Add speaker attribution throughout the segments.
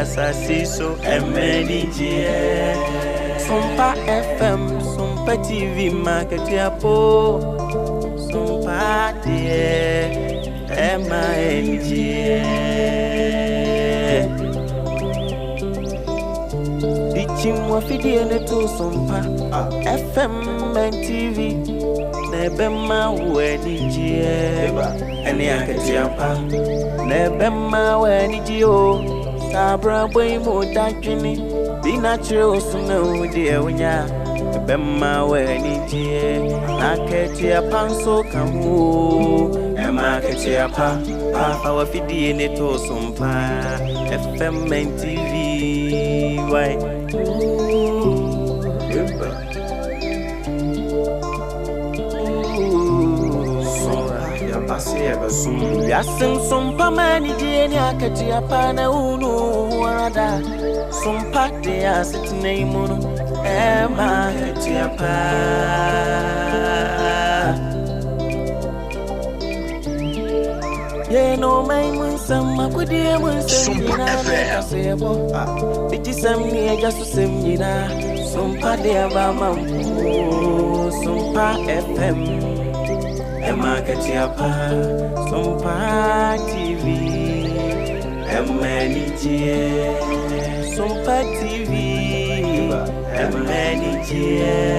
Speaker 1: asase so ɛma anigyeɛ. Sompa FM, Sompa TV, Makatua po. Sompa deɛ ɛma anigyeɛ. Dikyim wafidie ne to Sompa FM and TV na ɛbɛma wo anigyeɛ. Ɛne akatua pa na ɛbɛma wo anigyeɛ o. Saa abrabɔ yi mu dadwene bi na kyerɛ wo so na wo deɛ wonya ɛbɛma wo anigyeɛ. Na akatua pa nso ka ho o. Ɛma akatua pa pa fa wafidie ne to Sompa FM and TV. Why? Wiase nsompa ma anigyeɛ ne akatua pa na wonu wo ho ara da. Sompa de asetena yi mu no ɛma akatua pa. Yɛn ɔman mu nsɛm akodie mu nsɛm
Speaker 2: Sompa
Speaker 1: nyinaa ne
Speaker 2: FM.
Speaker 1: kaseɛbɔ. Bigyesɛm ne agya so sɛm nyinaa. Sompa de aba ma mpo. Sompa FM. Ɛma akatua pa. Sompa TV. Ɛma anigyeɛ. Sompa TV. Ɛma anigyeɛ.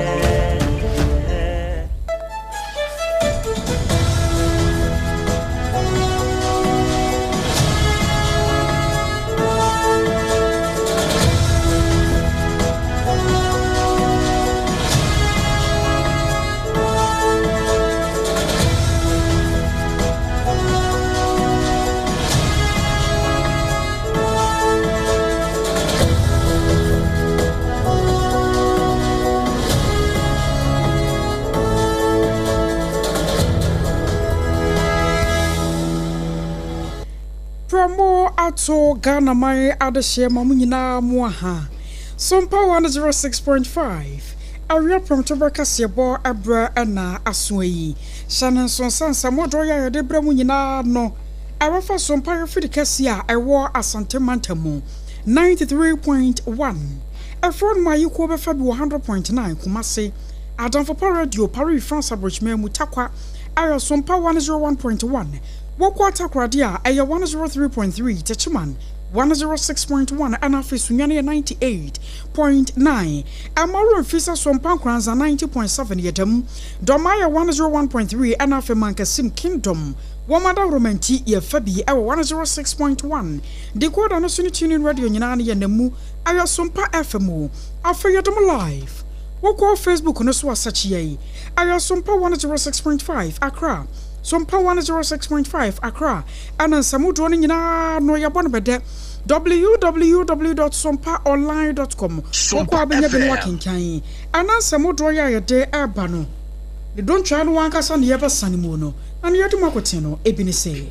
Speaker 3: Prɛmo ato Ghana man adehyeɛ ma mo nyinaa mo aha. Sompa 106.5 awia prɛmtoberɛ kaseɛbɔ ɛberɛ ɛna aso yi. Hyɛ ne nso nsa nsɛm dodoɔ yɛ a yɛde brɛ mu nyinaa no ɛbɛfa Sompa yɛfiri kɛseɛ a ɛwɔ Asante mantam mu 93.1. Ɛfrɛ no ma ayikuo bɛfa bi wɔ 100.9 Kumase. Adamfo Pa Radio Paris France aborɔkyima mu Takwa ɛyɛ Sompa 101.1. Wɔkɔ Takoradi a ɛyɛ 103.3 Techiman 106.1 ɛna afei Sunyani yɛ 98.9. Ɛma werɛ mfi sɛ Sompa Nkoranza 90.7 yɛ dɛm. Dɔma yɛ 101.3 ɛna afei Mankasim Kingdom wɔn adaworomanti yɛfa bi ɛwɔ 106.1. Decoder no so ne tuning radio nyinaa no yɛ namu ɛyɛ Sompa FM o. Afei yɛdom live. Wokɔ Facebook no so asakyeɛ yi ɛyɛ Sompa 106.5 Accra. Sompa 106.5 Accra ɛna nsɛm dodoɔ no nyinaa no yɛbɔ no bɛdɛ www.sompaonline.com.
Speaker 2: Sompa
Speaker 3: Wokɔ abɛnya bi no
Speaker 2: FM.
Speaker 3: wakenkan ɛna nsɛm dodoɔ yɛ a yɛde ɛreba no ne dontwa no wankasa ne yɛbɛsane mu no na ne yɛde mu akoten no ebi ne sɛ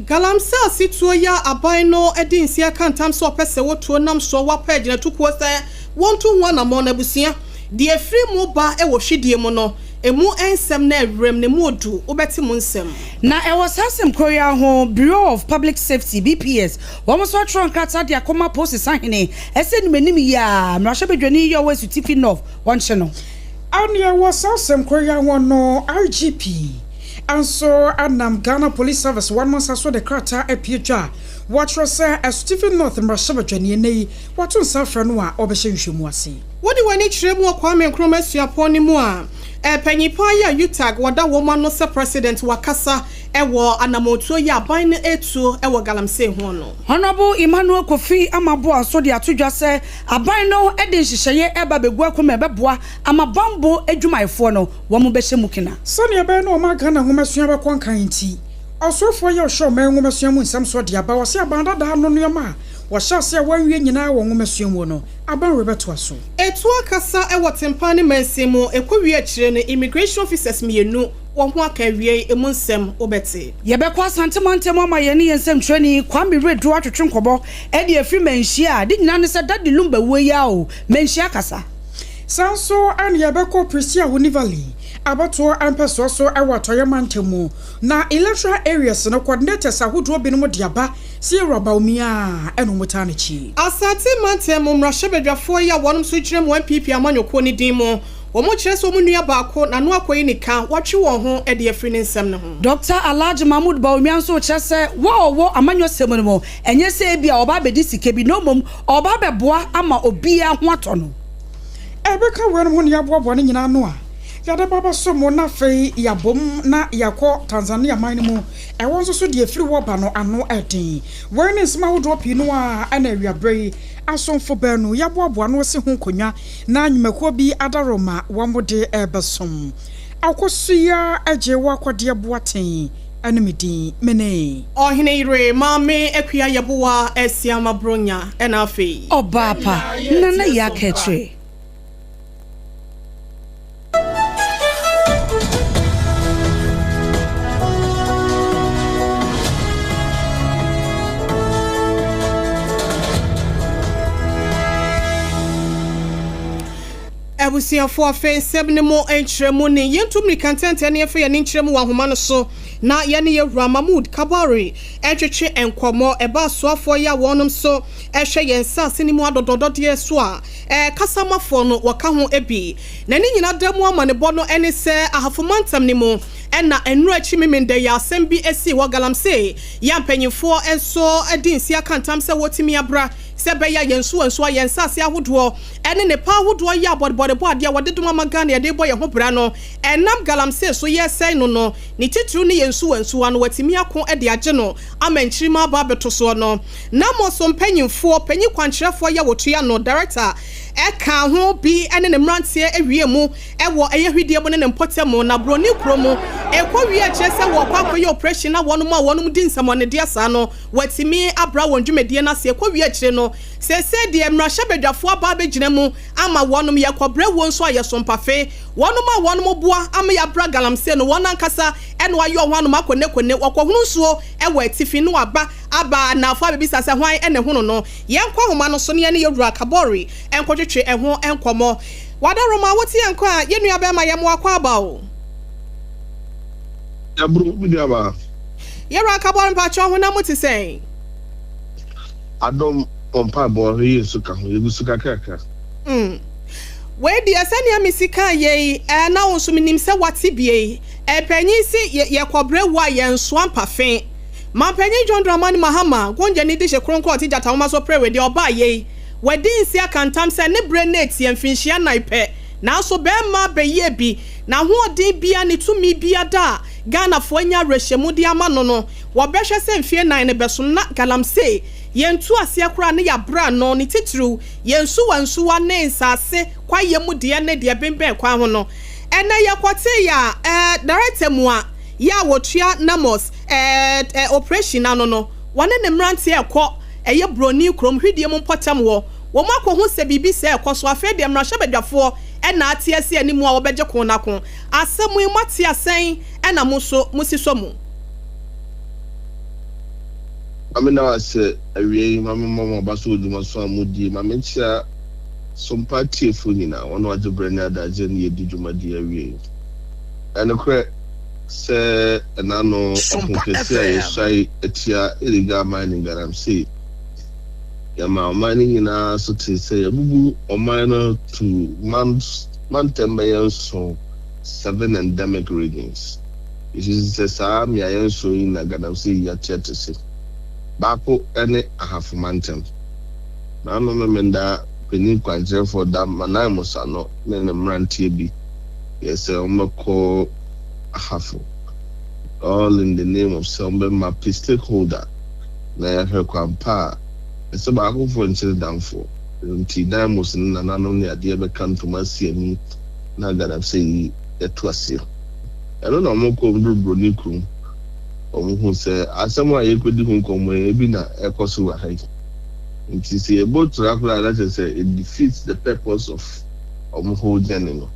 Speaker 4: Galamsey asituo yi a aban no de nsi aka ntam sɛ ɔpɛ sɛ wɔtuo nam soɔ wapa agyinatukuo sɛ wɔnto ho anammɔn no abusua deɛ efiri mu ba wɔ hwidie mu no emu nsɛm na ɛwerɛm na emu odu wobɛte mu nsɛm.
Speaker 5: Na ɛwɔ saa asɛm koro yi ho, Bureau of Public Safety, BPS, wɔn nso atwerɛ nkrataa de akɔma polisi sahene ɛsɛ nimanim yi a mmarahyɛbadwani yi a ɔwɔ Asutifi North wɔnhyɛ no.
Speaker 3: Ɛne ɛwɔ saa asɛm koro yi ho no, IGP nso anam Ghana Police Service wɔn nsa so de krataa apue dwa a wɔatwerɛ sɛ Asutifi North mmarahyɛbadwani ɛnɛ yi wɔato nsa afrɛ no a ɔbɛhyɛ nhwɛmu ase.
Speaker 4: Wode w'ani kyerɛ mu wɔ Kwame Nkrumah Suapɔn no mu a ɛpanyimpa yi a UTAG wɔda wɔn ano sɛ president wakasa ɛwɔ anammɔntuo yi aban no etuo ɛwɔ galamsey ho no.
Speaker 5: Honorable Emmanuel Kofi Amaboa nso de ato dwa sɛ aban no de nhyehyɛeɛ ɛba bɛgu akoma ɛbɛboa ama bambo adwumayɛfoɔ no wɔn bɛhyɛ mu kena.
Speaker 3: Sɛnea ɛbɛyɛ na ɔma Ghana nwomasua bɛkɔ nkan nti, ɔsorofoɔ yɛ ɔhyɛ ɔman nwomasua mu nsɛm so de aba wɔ sɛ aban dadaa no nneɛma a wɔhyɛ ase a wɔanwie nyinaa wɔ nwomasua mu no, aban rebɛtoa so.
Speaker 4: Etu akasa ɛwɔ Tempa ne mansin mu ekɔwie akyire no immigration officers mmienu wɔn ho aka awie emu nsɛm wobɛte.
Speaker 5: Yɛbɛkɔ Asantemantam ama yɛne yɛn nsɛmtwerɛni Kwame Redu atwetwe nkɔmmɔ ɛde afiri Manhyia a de nyinaa ne sɛ Daddy Lumba wuo yi a o Manhyia kasa.
Speaker 3: Saa nso ɛne yɛbɛkɔ Prestea Huni Valley. Abatoɔ mpɛsoa so wɔ Atɔeɛ Mantam mu, na Electoral Areas no Coordinators ahodoɔ binom de aba sɛ Yɛwura Bawumia a ɛna wɔtaa n'akyi.
Speaker 4: Asante Mantam mu mmarahyɛbadwafoɔ yi a wɔnom nso gyina mu NPP amanyɔkuo no din mu, wɔn kyerɛ sɛ wɔn nua baako n'ano akɔyi ne ka, wɔatwe wɔn ho de afiri ne nsɛm no ho.
Speaker 5: Dɔkta Alhaji Mahmood Bawumia nso rekyerɛ sɛ wɔ a ɔwɔ amanyɔsɛm no mu, ɛnyɛ sɛ ebia ɔreba abɛdi sika bi na mmom ɔreba abɛboa ama obiara ho atɔ no.
Speaker 3: Ɛbɛka weinom ho na yɛaboaboa ne nyinaa ano a, yɛde ba abɛso mo na afei yɛabom na yɛakɔ Tanzania man no mu. Ɛhɔ nso so deɛ ɛfiri hɔ ba no ano den. Wei ne nsɛm ahodoɔ pii no ara na awiaberɛ yi asomfo baanu yɛaboaboa ano asi ho nkonnwa na nnwumakuo bi adaworoma wɔde rebɛsom. Akosua Agyewa Kɔdeɛ Boateng ne me din. Mene.
Speaker 4: Ɔhene yere Maame Akua Yeboah Asiamah Bronya ɛna afei.
Speaker 5: Ɔbaa pa, Nana Yaa Kɛkyerɛ.
Speaker 4: Abusuafo, afei nsɛm no mu nkyerɛmu ni. Yentu mmirika ntɛmntɛm na yɛmfa yɛn ani nkyerɛ mu wɔ ahoma no so na yɛne yɛn wura Mahmood Kabore ntwetwe nkɔmmɔ. Ɛba asoafoɔ yi a wɔnom nso hwɛ yɛn nsase no mu adɔdɔdɔdeɛ so a, kasamafoɔ no wɔka ho bi. Na ne nyina da mu amanebɔ no ne sɛ Ahafo mantam no mu na nnora akyi Memenda yi asɛm bi sii hɔ, Galamsey yi a mpanyinfoɔ nso de nsi aka ntam sɛ wɔtumi abra sɛ ɛbɛyɛ a yɛn nsuwansuwa, yɛn nsase ahodoɔ ne nnepa ahodoɔ yi a bɔdebɔdebɔ adeɛ a wɔde dom ama Ghana yɛde rebɔ yɛn ho bra no ɛnam galamsey so yɛresɛe no no, ne titiriw ne yɛn nsuwansuwa no wɔatumi ako de agye no ama nkyirimma aba abɛto soɔ no. Namos mpanyimfoɔ, panyin kwankyerɛfoɔ yi a wɔtua no, director, ka ho bi ne ne mmeranteɛ awie mu wɔ ɛyɛ hwedeɛ mu ne ne mpɔtam na Broni kuro mu ɛkɔ wie akyerɛ sɛ wɔrekɔ akɔyɛ operation na wɔnom a wɔnom di nsɛmɔnedeɛ saa no wɔatumi abra wɔn dwumadie no ase ɛkɔ wie akyire no Seesei deɛ mmarahyɛbadwafoɔ aba abɛgyina mu ama wɔnom, yɛkɔbrɛ wuo nso a yɛso mpafe. Wɔnom a wɔnom boa ama yɛabra galamsey no, wɔn ankasa na wɔayɛ wɔn ho anom akonekone, wɔkɔhono nsuo wɔ atifi na wɔaba aba anaafoɔ abɛbisa sɛ hwan na ɛhono no. Yɛnkɔ ahoma no so na yɛne Yɛwura Kabori nkɔtwetwe ɛho nkɔmmɔ. Wadaroma, wote yɛn nka a, yɛn nuabarima yɛma wo akwaaba o.
Speaker 2: Yɛaboro, me nuabaa.
Speaker 4: Yɛwura Kabori mpakyɛw honam mu te sɛn?
Speaker 2: Adom, mo mpaebɔ ahwɛyie nso ka ho. Yɛgu so kakrakra.
Speaker 4: Mm. Wei deɛ sɛnea mesi kaa yei eh, na wo nso menim sɛ woate bie eh, Panyin se yɛ yɛkɔbrɛ wu a yɛnsoa mpafe. Mampanyin John Dramani Mahama, Gonja ni dehye kronkron a ɔte gyata nwoma so prɛwe deɛ ɔbaa yei. Wadi nse aka ntam sɛ ne berɛ no atia mfinhyia nnan pɛ. Nanso barima bɛyɛ bi, n'ahoɔden bia ne tumi bia da a Ghanafoɔ anya awerɛhyɛmu de ama no no, Wɔbɛhwɛ sɛ mfeɛ nan no bɛso na galamsey yɛ ntu aseɛ koraa ne yɛabrɛ ano, ne titiriw yɛn nsuwansuwa ne nsaase kwaeɛ mu deɛ ne deɛ ɛbenbɛn kwan ho no. Ɛnnɛ yɛkɔtee yɛ a ɛɛ director mua yɛ a wɔtua Namos ɛɛ ɛɛ operation ano no, wɔne ne mmeranteɛ rekɔ ɛyɛ Broni kurom hwidie mu mpɔtam hɔ. Wɔn akɔhu sɛ biribi sɛɛ rekɔ so. Afei deɛ mmarahyɛbadwafoɔ na ate asi anim a wɔbɛgye ko no ako. Asɛm yi moate asɛn na mo nso mosi sɔ mu?
Speaker 2: Ma me na ase awiei ma me mmɔ mo aba so wɔ dwumaso a modie ma menkyea Sompa atiefoɔ nyinaa, wɔn a wɔagye berɛ ne adagyeɛ ne yɛdi dwumadie awiei. Ɛyɛ nokorɛ sɛ ɛna ano ɔko kɛseɛ a yɛsuae atia illegal mining galamsey yɛmaa ɔman no nyinaa so tee sɛ yɛabubu ɔman no to mantam bɛyɛ nson, seven endemic regions. Yesusu sɛ saa mmeaeɛ nson yi na galamsey yi ateɛte se. Baako ne Ahafo mantam. N'ano Memenda panin kwankyerɛfoɔ da Manae Mosano ne ne mmeranteɛ bi yɛɛ sɛ wɔbɛkɔ Ahafo all in the name of sɛ wɔbɛmape stakeholder na yɛahwɛ kwan pa a ɛsɛ baakofoɔ nkyere damfoɔ. Ɛno nti Daimos ne nananom ne adeɛ bɛka ntoma asi ani na galamsey yi yɛto aseɛ. Ɛno na wɔkɔ wɔn duru buroni kurom. Wɔhu sɛ asɛm a yɛrekɔdi ho nkɔmmɔ yi, ebi na ɛrekɔ so wɔ ha yi. Nti sɛ yɛbɔ tura koraa a, na kyerɛ sɛ it defeats the purpose of wɔn whole journey no.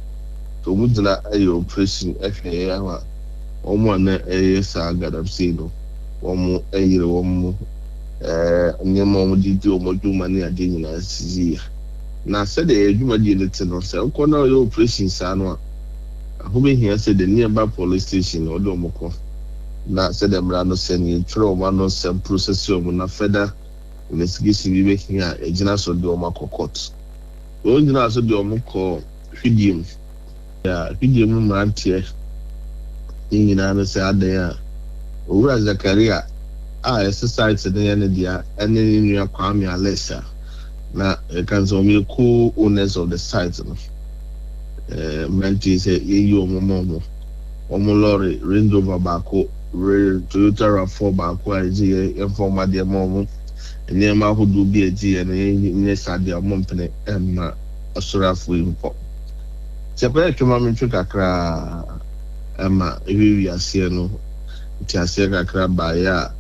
Speaker 2: Nti wɔgyina yɛ operation hwɛ yɛn ama wɔn a na ɛreyɛ saa galamsey no, wɔyere wɔn nneɛma a wɔde di wɔn adwuma ne adeɛ nyinaa si yie. Na sɛdeɛ yɛn dwumadie no te no, sɛ wokɔ na wɔyɛ operation saa no a, Ɛho bɛhia sɛ the nearby police station na wɔde wɔn kɔ na sɛdeɛ mmara no sɛ no yɛtwerɛ wɔn ano nsɛm, process wɔn na further investigation bi bɛhia a yɛgyina so de wɔn akɔ court. Wɔn gyinaa so de wɔn kɔɔ hwidie mu. Na hwidie mu mmeranteɛ no nyinaa no sɛ adɛn a Owura Zakaria a ɛse site no yɛ ne dea ne ne nua Kwame Alex a na yɛka no sɛ wɔn yɛ co-owners of the site no mmeranteɛ yi sɛ yɛnyi wɔn mma wɔn wɔn lɔre Range Rover baako, Toyota RAV4 baako a yɛgye yɛ yɛmfa wɔn adeɛ mma wɔn nneɛma ahodoɔ bi a ɛgye yɛ no yɛnyɛ saa deɛ wɔn mpene mma asɔreafoɔ yi nkɔ. Nti ɛkɔyɛ twema mentwe kakra ma ɛwiewie aseɛ no nteaseɛ kakra baeɛ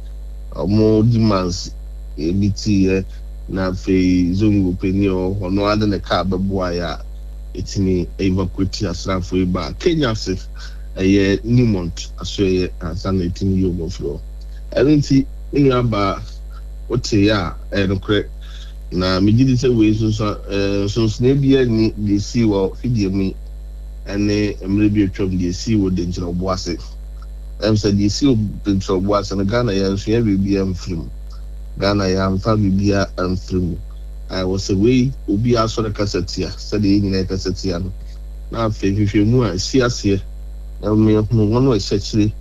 Speaker 2: a wɔn demands bi teeɛ na afei Zongo panin a ɔwɔ hɔ no ara de ne kaa bɛboaeɛ a ɛtumi evacuate asraafoɔ yi baa Kenya ase ɛyɛ Newmont asoɛeɛ ansa na ɛtumi yi wɔn afiri hɔ. Ɛno nti me nua baa woteeɛ a ɛyɛ nokorɛ. Na megye di sɛ wei nso nsonsonoeɛ biara nni deɛ ɛsii wɔ fidie mu yi ne mmerɛ bi atwam deɛ ɛsii wɔ Denkyerɛwbo ase. Ɛm sɛ deɛ ɛsii wɔ Denkyerɛwbo ase no, Ghana yɛansua biribiara amfiri mu. Ghana yɛamfa biribiara amfiri mu. Ɛwɔ sɛ wei obiara sɔre kasa tia sɛdeɛ yɛn nyinaa yɛkasa tia no. Na afei nhwehwɛmu a ɛsi aseɛ na ɛma yɛhunu wɔn a ɛhyɛ akyire,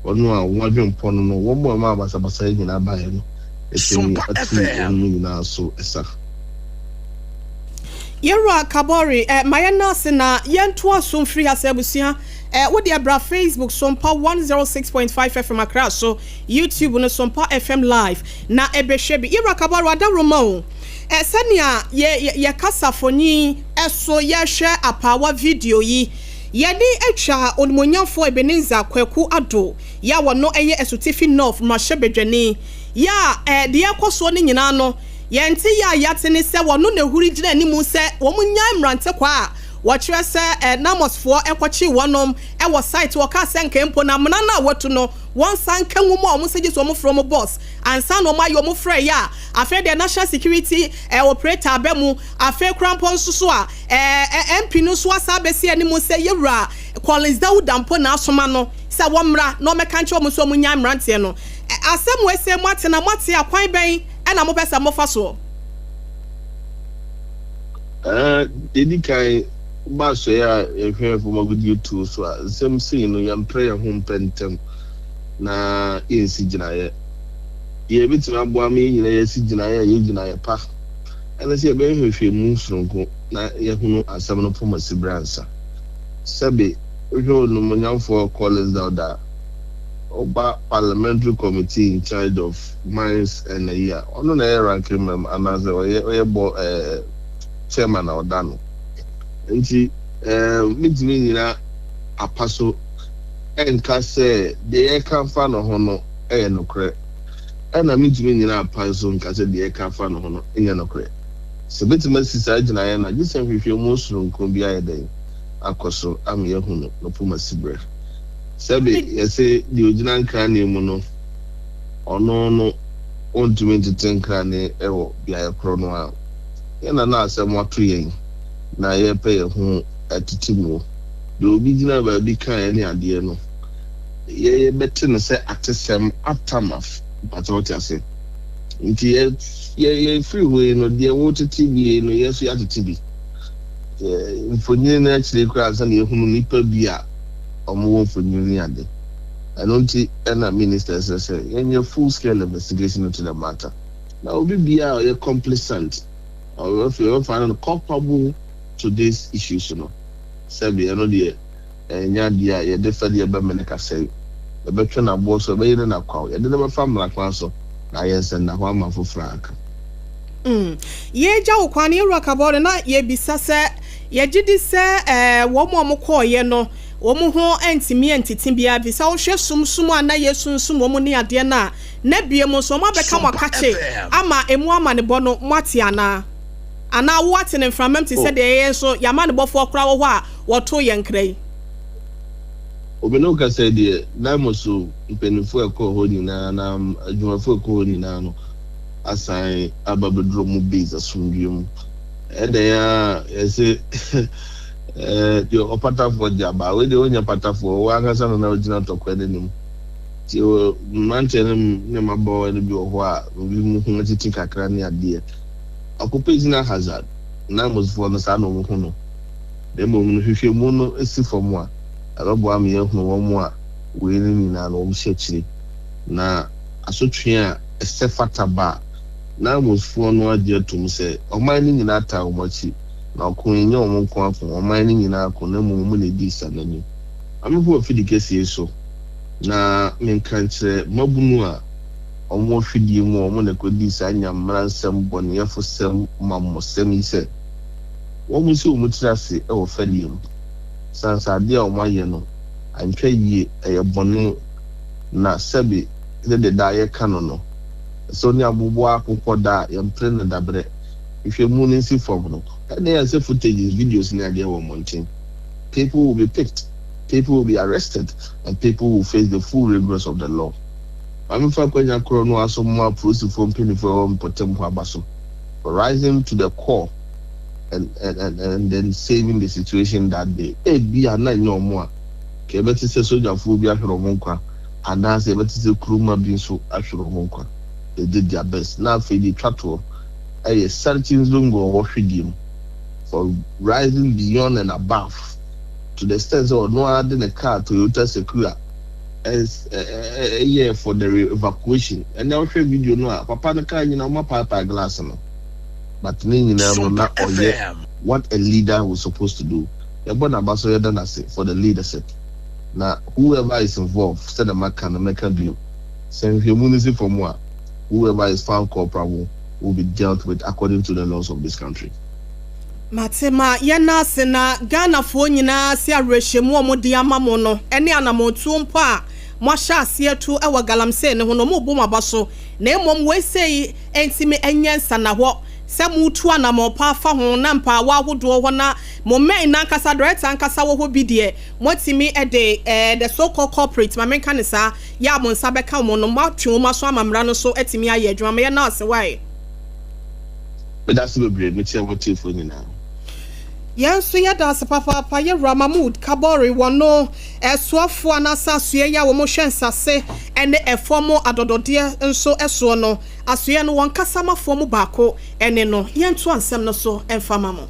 Speaker 2: wɔn a wɔn adwempɔ no no, wɔn a ɛmaa basabasayɛ nyinaa baeɛ no. Ɛtumi atu wɔn mu nyinaa so sa.
Speaker 4: Yɛwura Kabore, eh, ma yɛn ase na yɛntoa so mfiri ha sɛ abusua. Eh, wo deɛ bra Facebook Sompa 106.5 FM Accra so, YouTube no Sompa FM Live na ɛbɛhwɛ bi. Yɛwura Kabore, adaworoma o. Eh, sɛnea yɛ, yɛ, yɛ kasafonyi so yɛhwɛ apaawa video yi, yɛde atwa Onimuonyamfoɔ Ebenezer Kwaku Addo, yɛ a wɔno yɛ Asutifi North mmarahyɛbadwani, Yɛ a ɛ, deɛ ɛrekɔ soɔ no nyinaa no, yɛn nte yɛ a yɛate ne sɛ wɔno na ɛhuri gyina anim sɛ wɔn nnyae mmerantekwaa a wɔkyerɛ sɛ ɛ, Namosfoɔ kɔkyee wɔnom wɔ site hɔ kaa sɛ nka mpo no amena no a wɔatu no wɔnsan nka ngu mu a wɔn sɛ gye sɛ wɔn frɛ wɔn boss ansa na wɔn ayɛ wɔn frɛeɛ a afei deɛ National Security ɛ, operator aba mu afei koraa mpo nso so a ɛ, ɛ, MP no nso asan abɛsi anim sɛ Yɛwura Collins Dauda mpo na asoma no sɛ wɔmmra na wɔmmɛka nkyerɛ wɔn sɛ wɔnnyae mmeranteɛ no. Asɛm wei sɛ moate na moate a, kwan bɛn na mopɛ sɛ mofa soɔ?
Speaker 2: Deɛ ɛdi kan, woba asɔeɛ a yɛhwɛ fam agodie tuo so a, nsɛm sei no, yɛmpere yɛn ho mpɛ ntɛm na yɛnsi gyinaeɛ. Deɛ ɛbɛtumi aboa ma yɛn nyinaa yɛasi gyinaeɛ a ɛyɛ gyinaeɛ pa ne sɛ yɛbɛyɛ nhwehwɛmu sononko na yɛahunu asɛm no poma siberɛ ansa. Sɛbe, wohwɛ Onimuonyamfoɔ Collins Dauda a, ɔba Parliamentary Committee in charge of Mines and ayi a, ɔno na ɛyɛ ranking member anaasɛ ɔyɛ ɔyɛ bɔ ɛɛ chairman a ɔda no. Nti ɛɛ mentumi nnyina apa so nka sɛ deɛ yɛka fa ne ho no yɛ nokorɛ, ɛna mentumi nnyina apa nso nka sɛ deɛ yɛka fa ne ho no nyɛ nokorɛ. Sɛ bɛtumi asi saa gyinaeɛ no a, gye sɛ nhwehwɛmu sononko bi ayɛ dɛn akɔ so ama yɛahunu no poma siberɛ. Sɛbe yɛse deɛ ɔgyina nkranee mu no, ɔno no ɔntumi ntete nkranee wɔ beaeɛ korɔ no ara. Yɛn na na asɛm ato yɛn na yɛrepɛ yɛn ho atete muo. Deɛ obi gyina baabi kaeɛ ne adeɛ no, yɛ yɛbɛte no sɛ atesɛm, aftermath. Mpakyɛ wote aseɛ? Nti yɛ yɛ yɛfiri hɔ yi no, deɛ wotete bi yi no, yɛn nso yɛatete bi. Mfonini no akyire koraa ansa na yɛhunu nnipa bi a wɔwɔ mfonini ne ade. Ɛno nti na minister srɛ sɛ yɛnyɛ full scale investigation into the matter. Na obi biara a ɔyɛ complicent, afei wɔbɛfa no culpable to these issues no, sɛbe ɛno deɛ ɛnyɛ adeɛ a yɛde fɛdeɛ bɛmene kasɛe. Yɛbɛtwe no aboɔ so, yɛbɛyere no akwaw, yɛde no bɛfa mmara kwan so na ayɛ nsɛnnahɔ ama afoforɔ a aka.
Speaker 4: Mm. Yɛregya wo kwan no, Yɛwura Kabore, na yɛrebisa sɛ, yɛgye di sɛ eh, wɔn a wɔkɔeɛ no, wɔn ho antumi antete biara, ɛfiri sɛ wohwɛ sum sum a na yɛsunsum wɔn ne adeɛ no a, na biom nso wɔn abɛka mo akakye ama emu amanebɔ no moate anaa? Anaa woate no mframam te sɛ deɛ yɛn nso yɛn amanebɔfoɔ koraa wɔ hɔ a wɔtoo yɛn nkra yi?
Speaker 2: Obi ne wo kasa yi deɛ, Daimoso mpanimfoɔ a ɛkɔɔ hɔ nyinaa anaa adwumayɛfoɔ a ɛkɔɔ hɔ nyinaa no, asan aba abɛduru wɔn base asomdwoeɛ mu. Ɛdɛn ara a yɛse Ɛɛ, deɛ ɔpatafoɔ gye aba. Wei deɛ wonyɛ patafoɔ, wo ankasa na na wogyina tɔkwa no anim. Nti mmeranteɛ no ne mmabaawa no bi wɔ hɔ a, ebi mu ho atiti kakra ne adeɛ. Occupational hazard, NAIMOSfoɔ no saa na wɔhu no. Na mmom no, nhwehwɛmu no si fam a, ɛbɛboa ma yɛahunu wɔn a wei no nyinaa no wɔhyɛ akyire. Na asotwe a ɛsɛ fata ba a, NAIMOSfoɔ no agye atom sɛ ɔman no nyinaa taa wɔn akyi. Na ɔko yi, ɛnyɛ wɔn nko ara ko, ɔman no nyinaa ko, na mmom wɔn na ɛdi sa no anim. Ma memfa w'afidi kɛseɛ yi so na menka nkyerɛ mmabunu a wɔwɔ fidie mu a wɔn na ɛkɔdii saa nyammara nsɛm, bɔneyɛfosɛm, mammɔsɛm yi sɛ, wɔnsi wɔn tiri ase wɔ fɛdeɛ mu, ɛsiane sɛ adeɛ a wɔayɛ no antwa yie, ɛyɛ bɔne, na sɛbe sɛdeɛ daa yɛka no no, sɛ wo ne aboboa akokɔ da a, yɛmpere no daberɛ. Nhwehwɛmu no nsi fam no, ɛnna ɛyɛ sɛ footages, videos ne adeɛ wɔ mmɔnten. People will be picked, people will be arrested and people will face the full rigors of the law. Ma memfa akwanya korɔ no ara so mmoa apolisifoɔ mpaninfoɔ a ɛwɔ mpɔtam hɔ aba so for rising to the call and and and and then saving the situation that day. Ebia na ɛnyɛ wɔn a, nka yɛbɛte sɛ sogyafoɔ bi ahwere wɔn nkwa anaasɛ yɛbɛte sɛ kuromma bi nso ahwere wɔn nkwa. They did their best. Na afei deɛ ɛtwa toɔ yɛ Sarki Nzongo a ɔwɔ hwedeɛ mu for rising beyond and above to the extent sɛ ɔno ara de ne car Toyota Sequoia yɛɛ for the evacuation. Ɛnɛ wohwɛ video no a, papa no car nyinaa wɔapaapae glass no but ne nyinaa mu na ɔyɛ what a leader was supposed to do. Yɛbɔ n'aba so yɛda no ase for the leadership. Na whoever is involved sɛdeɛ maka no mɛka bio, sɛ nhwehwɛmu no si fam a, whoever is found culpable will be dealt with according to the laws of this country.
Speaker 4: Mate ma yɛnna ase na Ghanafoɔ nyinaa se awerɛhyɛmu a wɔde ama mo no ne anamɔntuo mpo a moahyɛ aseɛ atu wɔ galamsey no ho no wɔrebɔ mo aba so na mmom wei sei ntumi nyɛ nsanahɔ sɛ moretu anamɔn pa afa ho na mpaawa ahodoɔ hɔ na mo mmɛn no ankasa director ankasa wɔ hɔ bi deɛ moatumi de eh, the so called culprit ma menka no saa yɛ a mo nsa bɛka wɔn no, moatwe wɔn aso ama mmara no so atumi ayɛ adwuma. Meyɛ nurse, why?
Speaker 2: Meda ase bebree, mekyia w'atiefoɔ nyinaa.
Speaker 4: Yɛn nso yɛda ase papaapa Yɛwura Mahmood Kabore wɔ no ɛsoafoɔ anaasɛ asoɛeɛ a wɔhwɛ nsase ne ɛfam adɔdɔdeɛ nso soɔ no asoɛeɛ no wɔn kasamafoɔ mu baako ne no. Yɛntoa nsɛm no so mfa ma mo.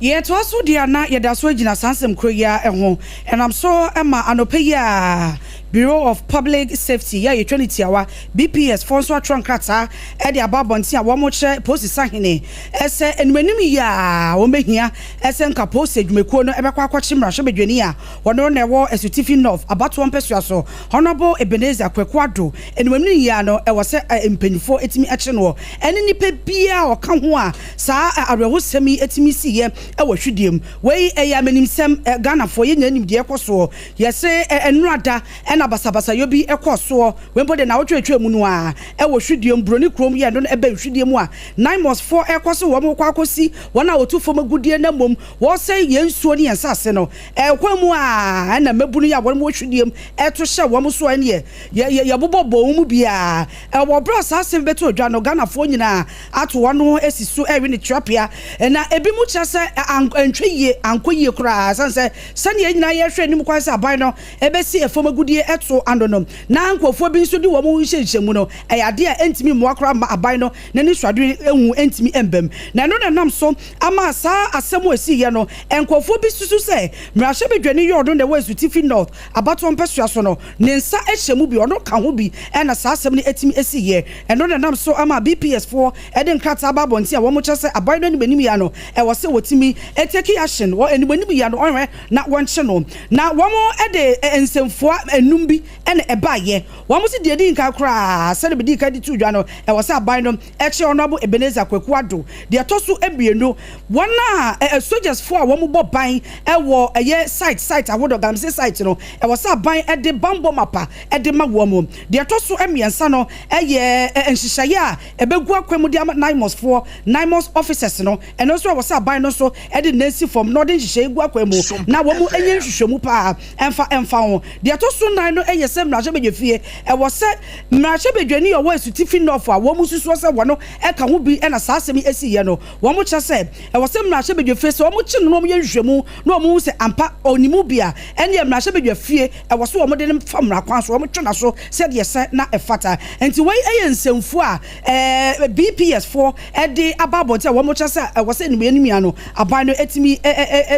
Speaker 5: Yɛtoa so deɛ a na yɛda so gyina saa nsɛm korɔ yi ara ho. Ɛnam so ma anɔpa yi ara Bureau of Public Safety yi a yɛtwa no tiawa, BPS, foɔ nso atwerɛ nkrataa de aba abɔnten a wɔrekyerɛ Polisi Sahene sɛ animanim yi a wɔbɛhia sɛ nka Polisi adwumakuo no bɛkɔ akɔkye mmarahyɛbadwani a ɔno na ɛwɔ Asutifi North abatoɔ mpɛsoa so, Honourable Ebenezer Kwaku Addo. Animanim yi ara no ɛwɔ sɛ mpaninfoɔ tumi kye noɔ ɛne nipa biara a ɔka ho a saa awerɛhosɛm yi tumi siiɛ wɔ hwidiem. Wei ɛyɛ amanimsɛm, Ghanafoɔ yɛn nyinaa nim deɛ ɛkɔ soɔ. Yɛse nnora da na basabasayɔ bi kɔɔ soɔ, wei mpo deɛ naawɔtwe a ɛtwaa mu no ara, wɔ Hwidiem, Buroni kurom, yɛ ɛno no ɛbɛn Hwidiem a Naimos foɔ rekɔ so wɔn rekɔ akɔsi wɔn a wɔtu fam agudeɛ na mmom wɔresɛe yɛn nsuo ne yɛn nsase no. Ɛkwan mu ara na mmabunu yi a wɔn wɔ Hwidiem reto hyɛ wɔn soɔ ɛneɛ yɛ yɛ yɛbobɔ bɔ wɔn mu biara. Wɔ berɛ a saa asɛm yi bɛtoo dwa no, Ghanafoɔ nyinaa ato wɔn ho asi so rewe ne tilapia na ebinom kyerɛ sɛ antwa yie, ankɔ yie koraa ɛsiane sɛ Sɛnea yɛn nyinaa yɛhwɛ anim kwan sɛ aban no bɛsi fam agudeɛ to ano no, na nkurɔfoɔ bi nso de wɔn ho hyehyɛ mu no, ɛyɛ adeɛ a ɛntumi mmoa koraa mma aban no n'anisoadehu ntumi mma mu. Na ɛno na ɛnam so ama saa asɛm a ɛsiiɛ no, nkurɔfoɔ bi susu sɛ mmarahyɛbadwani Yordo na ɛwɔ Asutifi North abatoɔ mpɛsoa so no, ne nsa hyɛ mu bi, ɔno ka ho bi na saa asɛm no tumi siiɛ. Ɛno na ɛnam so ama BPS foɔ de nkrataa aba abɔnten a wɔkyerɛ sɛ aban no anim anim yi ara no, ɛwɔ sɛ wɔtumi take action wɔ anim anim yi ara no, wɔnhwɛ na wɔnkye no. Na wɔde nsɛmfua nnum bi na ɛbaeɛ. Wɔse deɛ ɛdi nkan koraa, sɛdeɛ medii kan de too dwa no, ɛwɔ sɛ aban no kye Honourable Ebenezer Kwaku Addo. Deɛ ɛtɔ so mmienu, wɔn a sogyasfoɔ a wɔbɔ ban wɔ ɛyɛ site site ahodoɔ, galamsey site no, ɛwɔ sɛ aban de banbɔ mapa de ma wɔn. Deɛ ɛtɔ so mmiɛnsa no yɛ nhyehyɛeɛ a ɛbɛgu akwan mu de ama NAIMOS foɔ, NAIMOS officers no, ɛno nso ɛwɔ sɛ aban no nso de ne nan si fam na ɔde nhyehyɛeɛ gu akwan mu na wɔn nyɛ nhwehwɛmu paa mfa mfa ho. Deɛ ɛtɔ so nnan. aban no yɛ sɛ mmarahyɛbadwafie, ɛwɔ sɛ mmarahyɛbadwani a ɔwɔ Asutifi North a wɔn susuo sɛ wɔn ka ho bi na saa asɛm yi asiiɛ no, wɔn kyerɛ sɛ ɛwɔ sɛ mmarahyɛbadwafie sɛ wɔn kye no na wɔn yɛ nhwehwɛmu na wɔn hu sɛ ampa ɔnni mu bi a, ɛnneɛ mmarahyɛbadwafie ɛwɔ sɛ wɔn de no fa mmara kwan so, wɔn twe n'aso sɛdeɛ ɛsɛ na ɛfata. Nti wei yɛ nsɛmfua a BPS foɔ de aba abɔnten a wɔn kyerɛ sɛ ɛwɔ sɛ animuanimu ano aban no tumi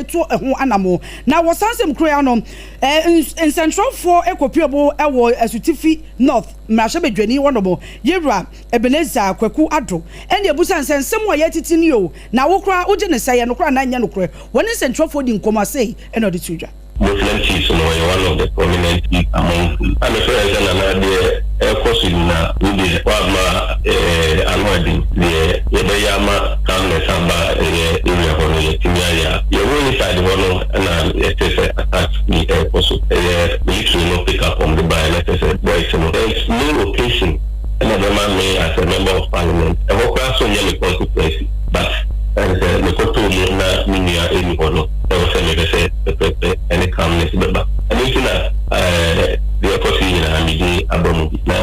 Speaker 5: tu ho anamo. Na wɔ saa nsɛm koro yi ano, nsɛnkyerɛwfoɔ kɔpue mu wɔ Asutifi North mmarahyɛbadwani hɔnom, Yewura Ebenezer Kwaku Addo, ɛna ɛbusa no sɛ nsɛm a yɛatete nie o, na wo koraa wogye no sɛ ɛyɛ nokorɛ anaa ɛnyɛ nokorɛ? Wɔne nsɛnkyerɛwfoɔ di nkɔmmɔ a sei na ɔde too dwa.
Speaker 6: Muslim chiefs no ɔyɛ one of the prominent chiefs among them. A mefrɛ no sɛ Nana deɛ ɛrekɔ so nyinaa wo deɛ woamma ɛɛ ano aden deɛ yɛbɛyɛ ama calmness aba ɛyɛ area hɔ no yɛatumi ayɛ a yɛwɔ inside hɔ no ɛna yɛte sɛ attacks bi ɛrekɔ so ɛyɛ military no pick up wɔn de baeɛ na kyerɛ sɛ boys no there's no occasion ɛna ɛbɛma me as a member of parliament ɛhɔ koraa so nyɛ me constituency but ɛne sɛ mekɔtɔɔ mu na me nua ɛni hɔ no ɛwɔ sɛ mehwɛ sɛ pɛpɛpɛ ɛne calmness bɛba. Ɛno nti na ɛɛ deɛ ɛkɔ so yi nyinaa mede aba mu bi. Na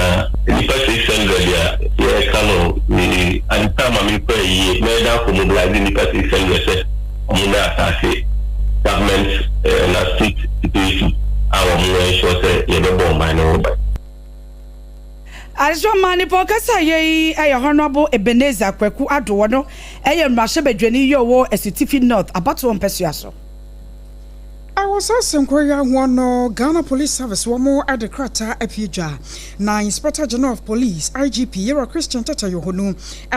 Speaker 6: nnipa 600 a yɛreka no me at the time a mekɔ ayie mɛda akɔ mobilize nnipa 600 sɛ wɔn mmɛ asase government ɛɛ na state security a wɔn ensure sɛ yɛbɛbɔ ɔman no ho ban.
Speaker 5: Adesoa nipa ɔkasa yɛ yi yɛ Honourable Ebenezer Kwaku Addo, ɔno yɛ mmarahyɛbadwani yi ɔwɔ Asutifi North abatoɔ mpɛsoa so.
Speaker 3: Ɛwɔ saa asɛnkoro yi ahoɔ no, Ghana Police Service wɔn de krataa apue dwa na Inspector General of Police, IGP, Yewura Christian Tetteh Yohuno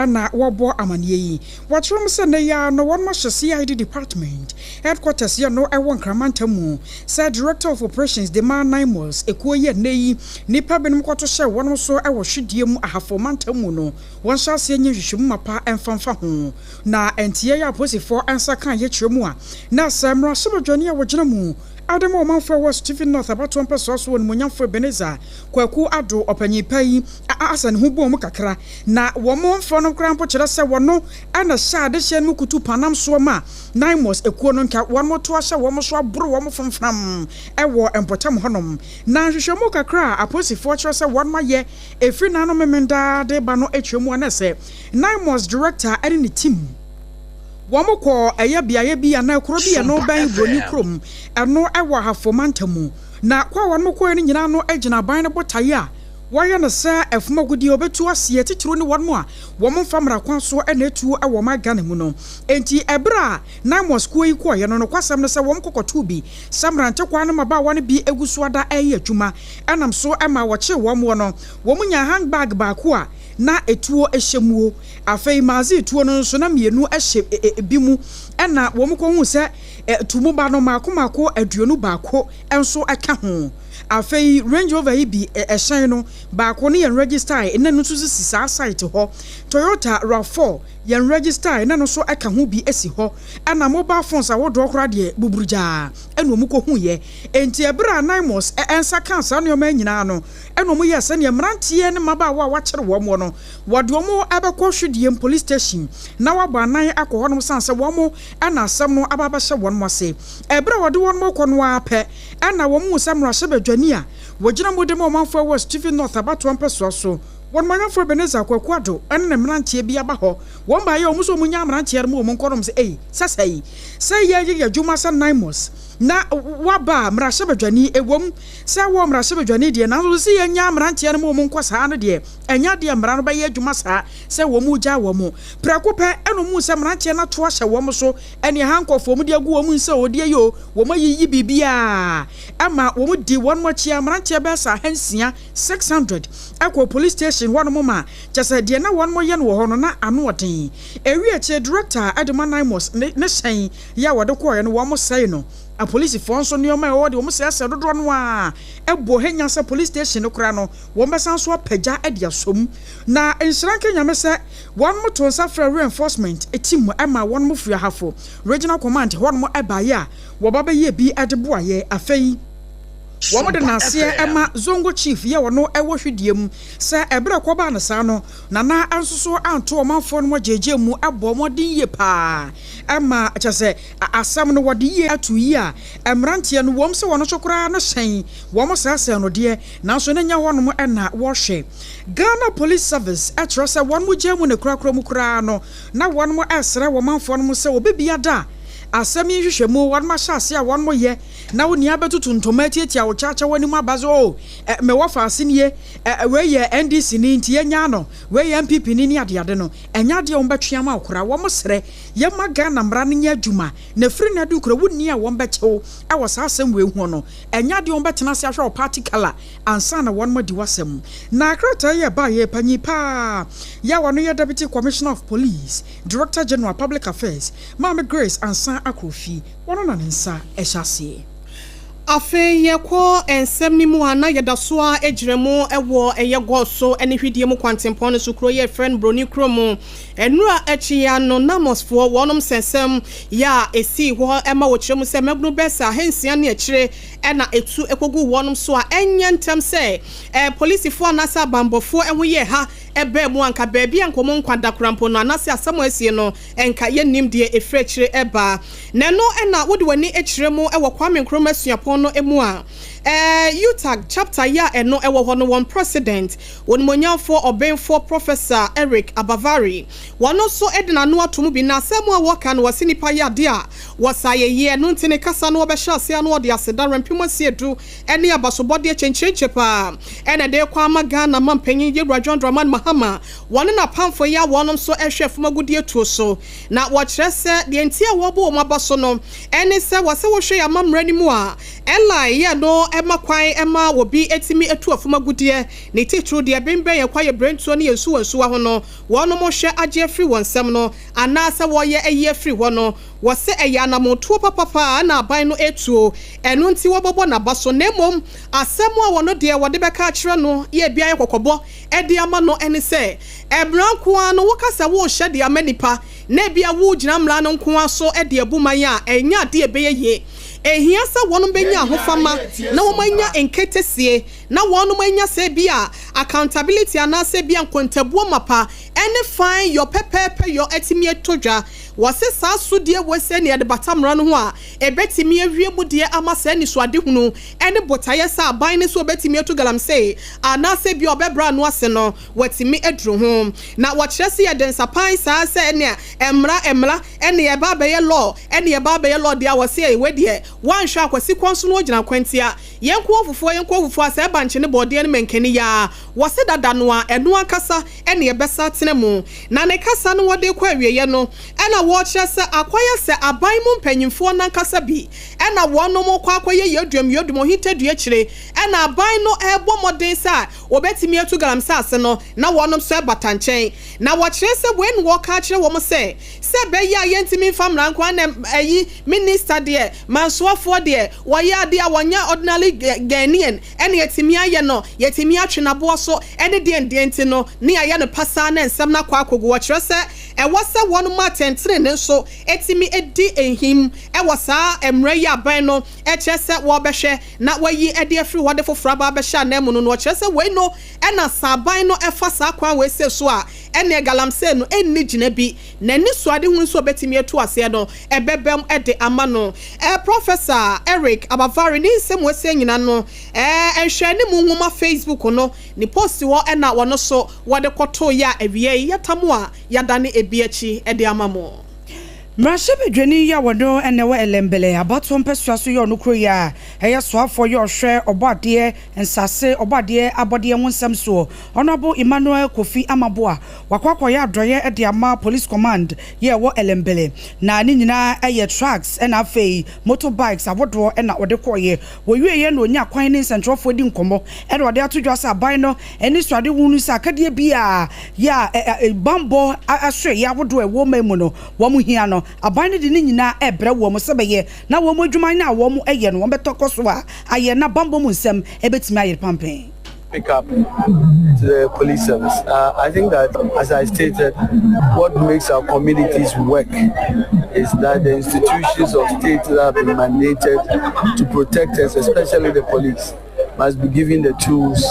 Speaker 3: na wɔrebɔ amaneɛ yi. Wɔkyerɛ mu sɛ nnɛ yi ara no wɔn ahyɛ CID Department Headquarters yɛ no wɔ Nkran mantam mu sɛ Director of Operations de ma NAIMOS ekuo yi a nnɛ yi nnipa binom kɔto hyɛɛ wɔn so wɔ Hwedie mu Ahafo mantam mu no wɔnhyɛ aseɛ nyɛ nhwehwɛmu mapa mfa mfa ho. Na nteɛ yi a apolisifoɔ nsa kaeɛ kyerɛ mu a na sɛ mmarahyɛbadwani a wɔgyina mu de ma ɔmanfoɔ a ɛwɔ Stephen North abatoɔ mpɛsoa so Onimuonyamfoɔ Ebenezer Kwaku Addo ɔpanyin pa yi asa ne ho bɔɔ mu kakra na wɔn mfrɛ no koraa mpo kyerɛ sɛ wɔno na hyɛ adehyeɛ no mu kutu panam soɔ ma Naimos ekuo no nka wɔn to ahyɛ wɔn so aboro wɔn fomfram wɔ mpɔtam hɔnom. Na nhwehwɛmu kakra a apolisifoɔ kyerɛ sɛ wɔn ayɛ ɛfiri naano Memenda de ba no kyerɛ mu a na sɛ Naimos director ne ne team wɔn kɔɔ ɛyɛ beaeɛ bi anaa kuro bi ɛno bɛn Broni kurom ɛno wɔ Ahafo mantam mu. Na kɔ a wɔn kɔɛ no nyinaa no gyina aban no botaeɛ a wɔayɛ no sɛ ɛfom agudeɛ a wɔbɛtu aseɛ titiriw ne wɔn a wɔmfa mmara kwan so na atuo wɔ ɔman Ghana mu no. Enti ɛberɛ a Naimos kuo yi kɔeɛ no, nokwasɛm ne sɛ wɔn kɔkɔtoo bi sɛ mmerantekwaa ne mmabaawa no bi gu so ada reyɛ adwuma. Ɛnam so maa wɔkyee wɔn no, wɔnyaa handbag baako a na etuo hyɛ muo. Afei magazine tuo no nso na mmienu hyɛ bi mu. Ɛna wɔkɔhuu sɛ tumu ba no mmaako mmaako 21 nso ka ho. Afei Range Rover yi bi hyɛn no baako no yɛn registae na ɛno nso sisi saa site hɔ. Toyota RAV4 yɛn registae na ɛno nso ka ho bi si hɔ. Ɛna mobile phones ahodoɔ koraa deɛ buburugyaa ɛna wɔn kɔhuiɛ. Enti ɛberɛ a Naimos nsa kaa saa nneɛma yi nyinaa no, ɛna wɔn yɛɛ sɛdeɛ mmeranteɛ ne mmabaawa a wɔakyere wɔn no, wɔde wɔn bɛkɔ Hwidiem Police Station na wɔabɔ anan akɔ hɔnom sane sɛ wɔn na asɛm no aba abɛhyɛ wɔn ase. Ɛberɛ a wɔde wɔn rekɔ no ara pɛ na wɔhuu sɛ mmarahyɛbadwani a wɔgyina mu de ma ɔmanfoɔ wɔ Stephen North abatoɔ mpɛsoa so, wɔn manyɔfoɔ Ebenezer Kwaku Addo ne ne mmeranteɛ bi aba hɔ. Wɔn baeɛ a wɔn nso wɔnyaa mmeranteɛ no ma wɔn nkɔnom sɛ, Ei, sɛsɛi sɛ yɛreyɛ yɛn adwuma sɛ Naimos na woaba a mmarahyɛbadwani, ɛwom sɛ wɔ mmarahyɛbadwani deɛ, nanso sɛ yɛnyaa mmeranteɛ no ma wɔn nkɔ saa no deɛ, ɛnyɛ adeɛ a mmara no bɛyɛ adwuma saa sɛ wɔn regyaa wɔn. Prɛko pɛ na wɔhuu sɛ mmeranteɛ no ato ahyɛ wɔn so, ɛne handcuff a wɔde agu wɔn nsa a wɔde ayi o, wɔayiyi biribiara ma wɔdi wɔn akyi a mmeranteɛ bɛyɛ sɛ ahansia, 600, kɔɔ police station hɔnom ma kyerɛ sɛ deɛ na wɔyɛ no wɔ hɔ no na ano ɔden. Ɛwie akyire director de ma Naimos ne ne hyɛn yi a wɔde kɔeɛ no wɔsɛe no. Apolisifoɔ nso nneɛma a ɛwɔ hɔ deɛ wɔsɛesɛe dodoɔ no ara bɔ hanya sɛ police station no koraa no wɔbɛsan so apagya de asɔ mu. Na nhyira nka Nyame sɛ wɔn too nsa frɛɛ reinforcement team maa wɔn firi Ahafo Regional Command hɔnom baeɛ a wɔba bɛyɛɛ bi de boaeɛ. Afei. Wɔde naaseɛ ma Zongo Chief yɛ ɔno wɔ hwidie mu sɛ ɛberɛ ɛkɔbaa no saa no Nana nso so anto ɔmanfoɔ no agyaagyaa mu bɔɔ mmɔden yie paa ma kyerɛ sɛ asɛm no wɔde yie ato yie a mmeranteɛ no wɔm sɛ wɔn nso koraa no hyɛn wɔn sɛɛsɛɛ no deɛ nanso na ɛnyɛ hɔnom na wɔhwɛ. Ghana Police Service kyerɛ sɛ wɔn gyaa mu no korakora mu koraa no na wɔn resrɛ wɔmanfoɔ no sɛ obibiada a asɛm yi nhwehwɛmu wɔn ahyɛ aseɛ a wɔn yɛ na wo nua bɛtutu ntoma atiatia wo kyaakyɛ w'anim aba sɛ oh me wɔfaase nie, wei yɛ NDC ni nti yɛnyaa no, wei yɛ NPP ni ne adeade no, ɛnyɛ adeɛ a wɔbɛtwe ama wo koraa. Wɔsrɛ, yɛmma Ghana mmara no nyɛ adwuma, na ɛfiri nnɛ de kura wonni a wɔbɛkyɛ wo wɔ saa asɛm wei ho no, ɛnyɛ adeɛ a wɔbɛtena ase ahwɛ wo party colour ansa na wɔn adi w'asɛm. Na krataa yi a ɛbaeɛ, panyin paa yi a ɔno yɛ Deputy Commissioner of Police, Director General Public Affairs, Maame Grace Ansah Akrofi, Ɔno na ne nsa hyɛ aseɛ.
Speaker 4: Afei yɛkɔ nsɛm no mu a, na yɛda so ara gyina mu wɔ ɛyɛ Gɔso ne Hwidie mu kwantempɔn no so, kuro yi a yɛfrɛ no Broni kurom. Nnura akyi yi ara no, Namosfoɔ wɔnom nsɛnsɛm yɛ a ɛsii hɔ ma wɔkyerɛ mu sɛ mmabunu bɛyɛ sɛ ahansia ne akyire na ɛtu kɔguu wɔnom so a ɛnyɛ ntɛm sɛ polisifoɔ anaasɛ abanbɔfoɔ ho yɛɛ ha baa mu a anka baabi a anka wɔn nkwa da koraa mpo no anaasɛ asɛm a asie no nka yɛnnim deɛ ɛfiri akyire reba. Na ɛno na wode w'ani kyerɛ mu wɔ Kwame Nkrumah Suapɔn no mu a, UTAG chapter yi a ɛno wɔ hɔ no wɔn President, Onimuonyamfoɔ Ɔbenfoɔ Professor Eric Abavari, wɔn nso de n'ano ato mu bi. Na asɛm a wɔka no wɔse nnipa yɛ adeɛ a wɔsa ayɛyie, ɛno nti ne kasa no wɔbɛhyɛ aseɛ ano ɔde aseda rɛmpem asiedu ne abasobɔdeɛ kyenkyerenkye paa na ɛde rekɔ ama Ghana mampanyin Yewura John Dramani Mahama, wɔne n'apamfo yi a wɔnom nso rehwɛ fam agudeɛ tuo so. Na wɔkyerɛ sɛ deɛ nti a wɔrebɔ wɔn aba so no ne sɛ wɔsɛ wohwɛ yɛn amammerɛ no mu a Eli yɛ no ma kwan ma obi tumi tu afum agudeɛ, ne titiriw deɛ ɛbembɛn yɛn kwaeɛ birentuo ne yɛn nsuwansuwa ho no, wɔnom hwɛ agye afiri wɔn nsam no anaasɛ wɔreyɛ ayi afiri hɔ no. Wɔse ɛyɛ anamontuo papa paa na aban no retuo, ɛno nti wɔbɔbɔ n'aba so, na mmom asɛm a wɔno deɛ wɔde bɛka akyerɛ no yɛ ebi ayɛ kɔkɔbɔ de ama no ne sɛ, mmara nko ara no woka sɛ worehyɛ de ama nipa na ebia woregyina mmara no nko ara so de abu man a, ɛnyɛ adeɛ a ɛbɛyɛ yie. Ɛhia sɛ wɔnom bɛnya ahofama na wɔn anya nketesie na wɔnom anya sɛ ebia accountability anaasɛ ebia nkontabuo mapa ne fine yɔ pɛpɛɛpɛ yɔ atumi atɔ dwa. Wɔse saa sodie wei sɛ nea yɛde bata mmara no ho a, ɛbɛtumi awie mu deɛ ama saa anisoadehunu ne botaeɛ sɛ aban no sɛ ɔbɛtumi atu galamsey anaasɛ ebia ɔbɛbrɛ ano ase no, watumi aduru ho. Na wɔkyerɛ sɛ yɛde nsapan saa sɛ ɛnea mmara mmara ɛne ɛba abɛyɛ law ɛne ɛba abɛyɛ law deɛ a wɔse wei deɛ woanhwɛ a Kwasi Kɔnso no ɔgyina kwantia. Yɛnko fufuo yɛnko fufuo a sɛ ɛba nkyene bɔɔdeɛ ne mankani yi ara wɔse dada no a ɛno ankasa ne ɛbɛsan atena mu. Na ne kasa no wɔde rekɔ awieɛ no na wɔrekyerɛ sɛ akɔyɛ sɛ aban mu mpanyinfoɔ no ankasa bi na wɔnom rekɔ akɔyɛ yeiduam yeiduam ohintadua akyire na aban no rebɔ mmɔden sɛ wɔbɛtumi atu galamsey ase no na wɔnom nso ɛbata nkyɛn. Na wɔkyerɛ sɛ wei na wɔreka akyerɛ wɔn sɛ sɛ ɛbɛyɛ a yɛntumi mfa mmara nko ara na ayi minister deɛ mansoafoɔ deɛ wɔyɛ adeɛ a wɔnyɛ ordinary Ghanaian ɛna yɛatumi ayɛ no, yɛatumi atwe no aboɔ so ne deɛn deɛn nti no, ne yɛayɛ no pasaa na nsɛm no akɔ akɔgu hɔ. Kyerɛ sɛ, ɛwɔ sɛ wɔn ma atɛntenenee nso tumi di nhim wɔ saa mmara yi a aban no kyerɛ sɛ wɔrebɛhwɛ na wɔayi de afiri hɔ de foforɔ aba abɛhyɛ ananmu no no. Wɔkyerɛ sɛ wei no na sɛ aban no fa saa kwan wei sei so a, ɛnneɛ galamsey no nni gyina bi. N'anisoadehunu nso a obetumi atu aseɛ no, ɛbɛbam de ama no. Professor Eric Abavari ne nsɛm wɔasia nyina no, nhwɛanimu nwoma Facebook no, ne post hɔ na wɔno so wɔde kɔtoeɛ a awiei yɛtam a yɛadane ebi akyi de ama mo.
Speaker 5: Mmarahyɛbadwani yi a wɔno na ɛwɔ Elembele abatoɔ mpɛsoa so yɛ ɔno kuro yi a ɛyɛ soafoɔ yɛ ɔhwɛ ɔbɔadeɛ nsase ɔbɔadeɛ abɔdeɛ ho nsɛm soɔ Honourable Emmanuel Kofi Amaboa Wakɔ akɔyɛ adɔeɛ de ama Police Command yɛ ɛwɔ Elembele na ne nyinaa yɛ trucks na afei motor bikes ahodoɔ na ɔde kɔeɛ. Wɔwieɛ na ɔnyaa kwan ne nsɛntwerɛfoɔ di nkɔmmɔ na ɔde ato dwa sɛ aban no anisoadehunu sɛ akadeɛ biara yɛ a bammɔ asoɛeɛ ahodoɔ a ɛwɔ ɔman mu no wɔn hia no aban no de ne nyinaa rebrɛ wɔn sɛ bɛyɛ na wɔn adwuma no a wɔyɛ no wɔbɛtɔ kɔ so a ayɛ na bammɔ mu nsɛm bɛtumi ayere pampee.
Speaker 7: pick up to the police service. Uh, I think that, as I stated, what makes our communities work is that the institutions of state that have been mandated to protect us, especially the police, must be given the tools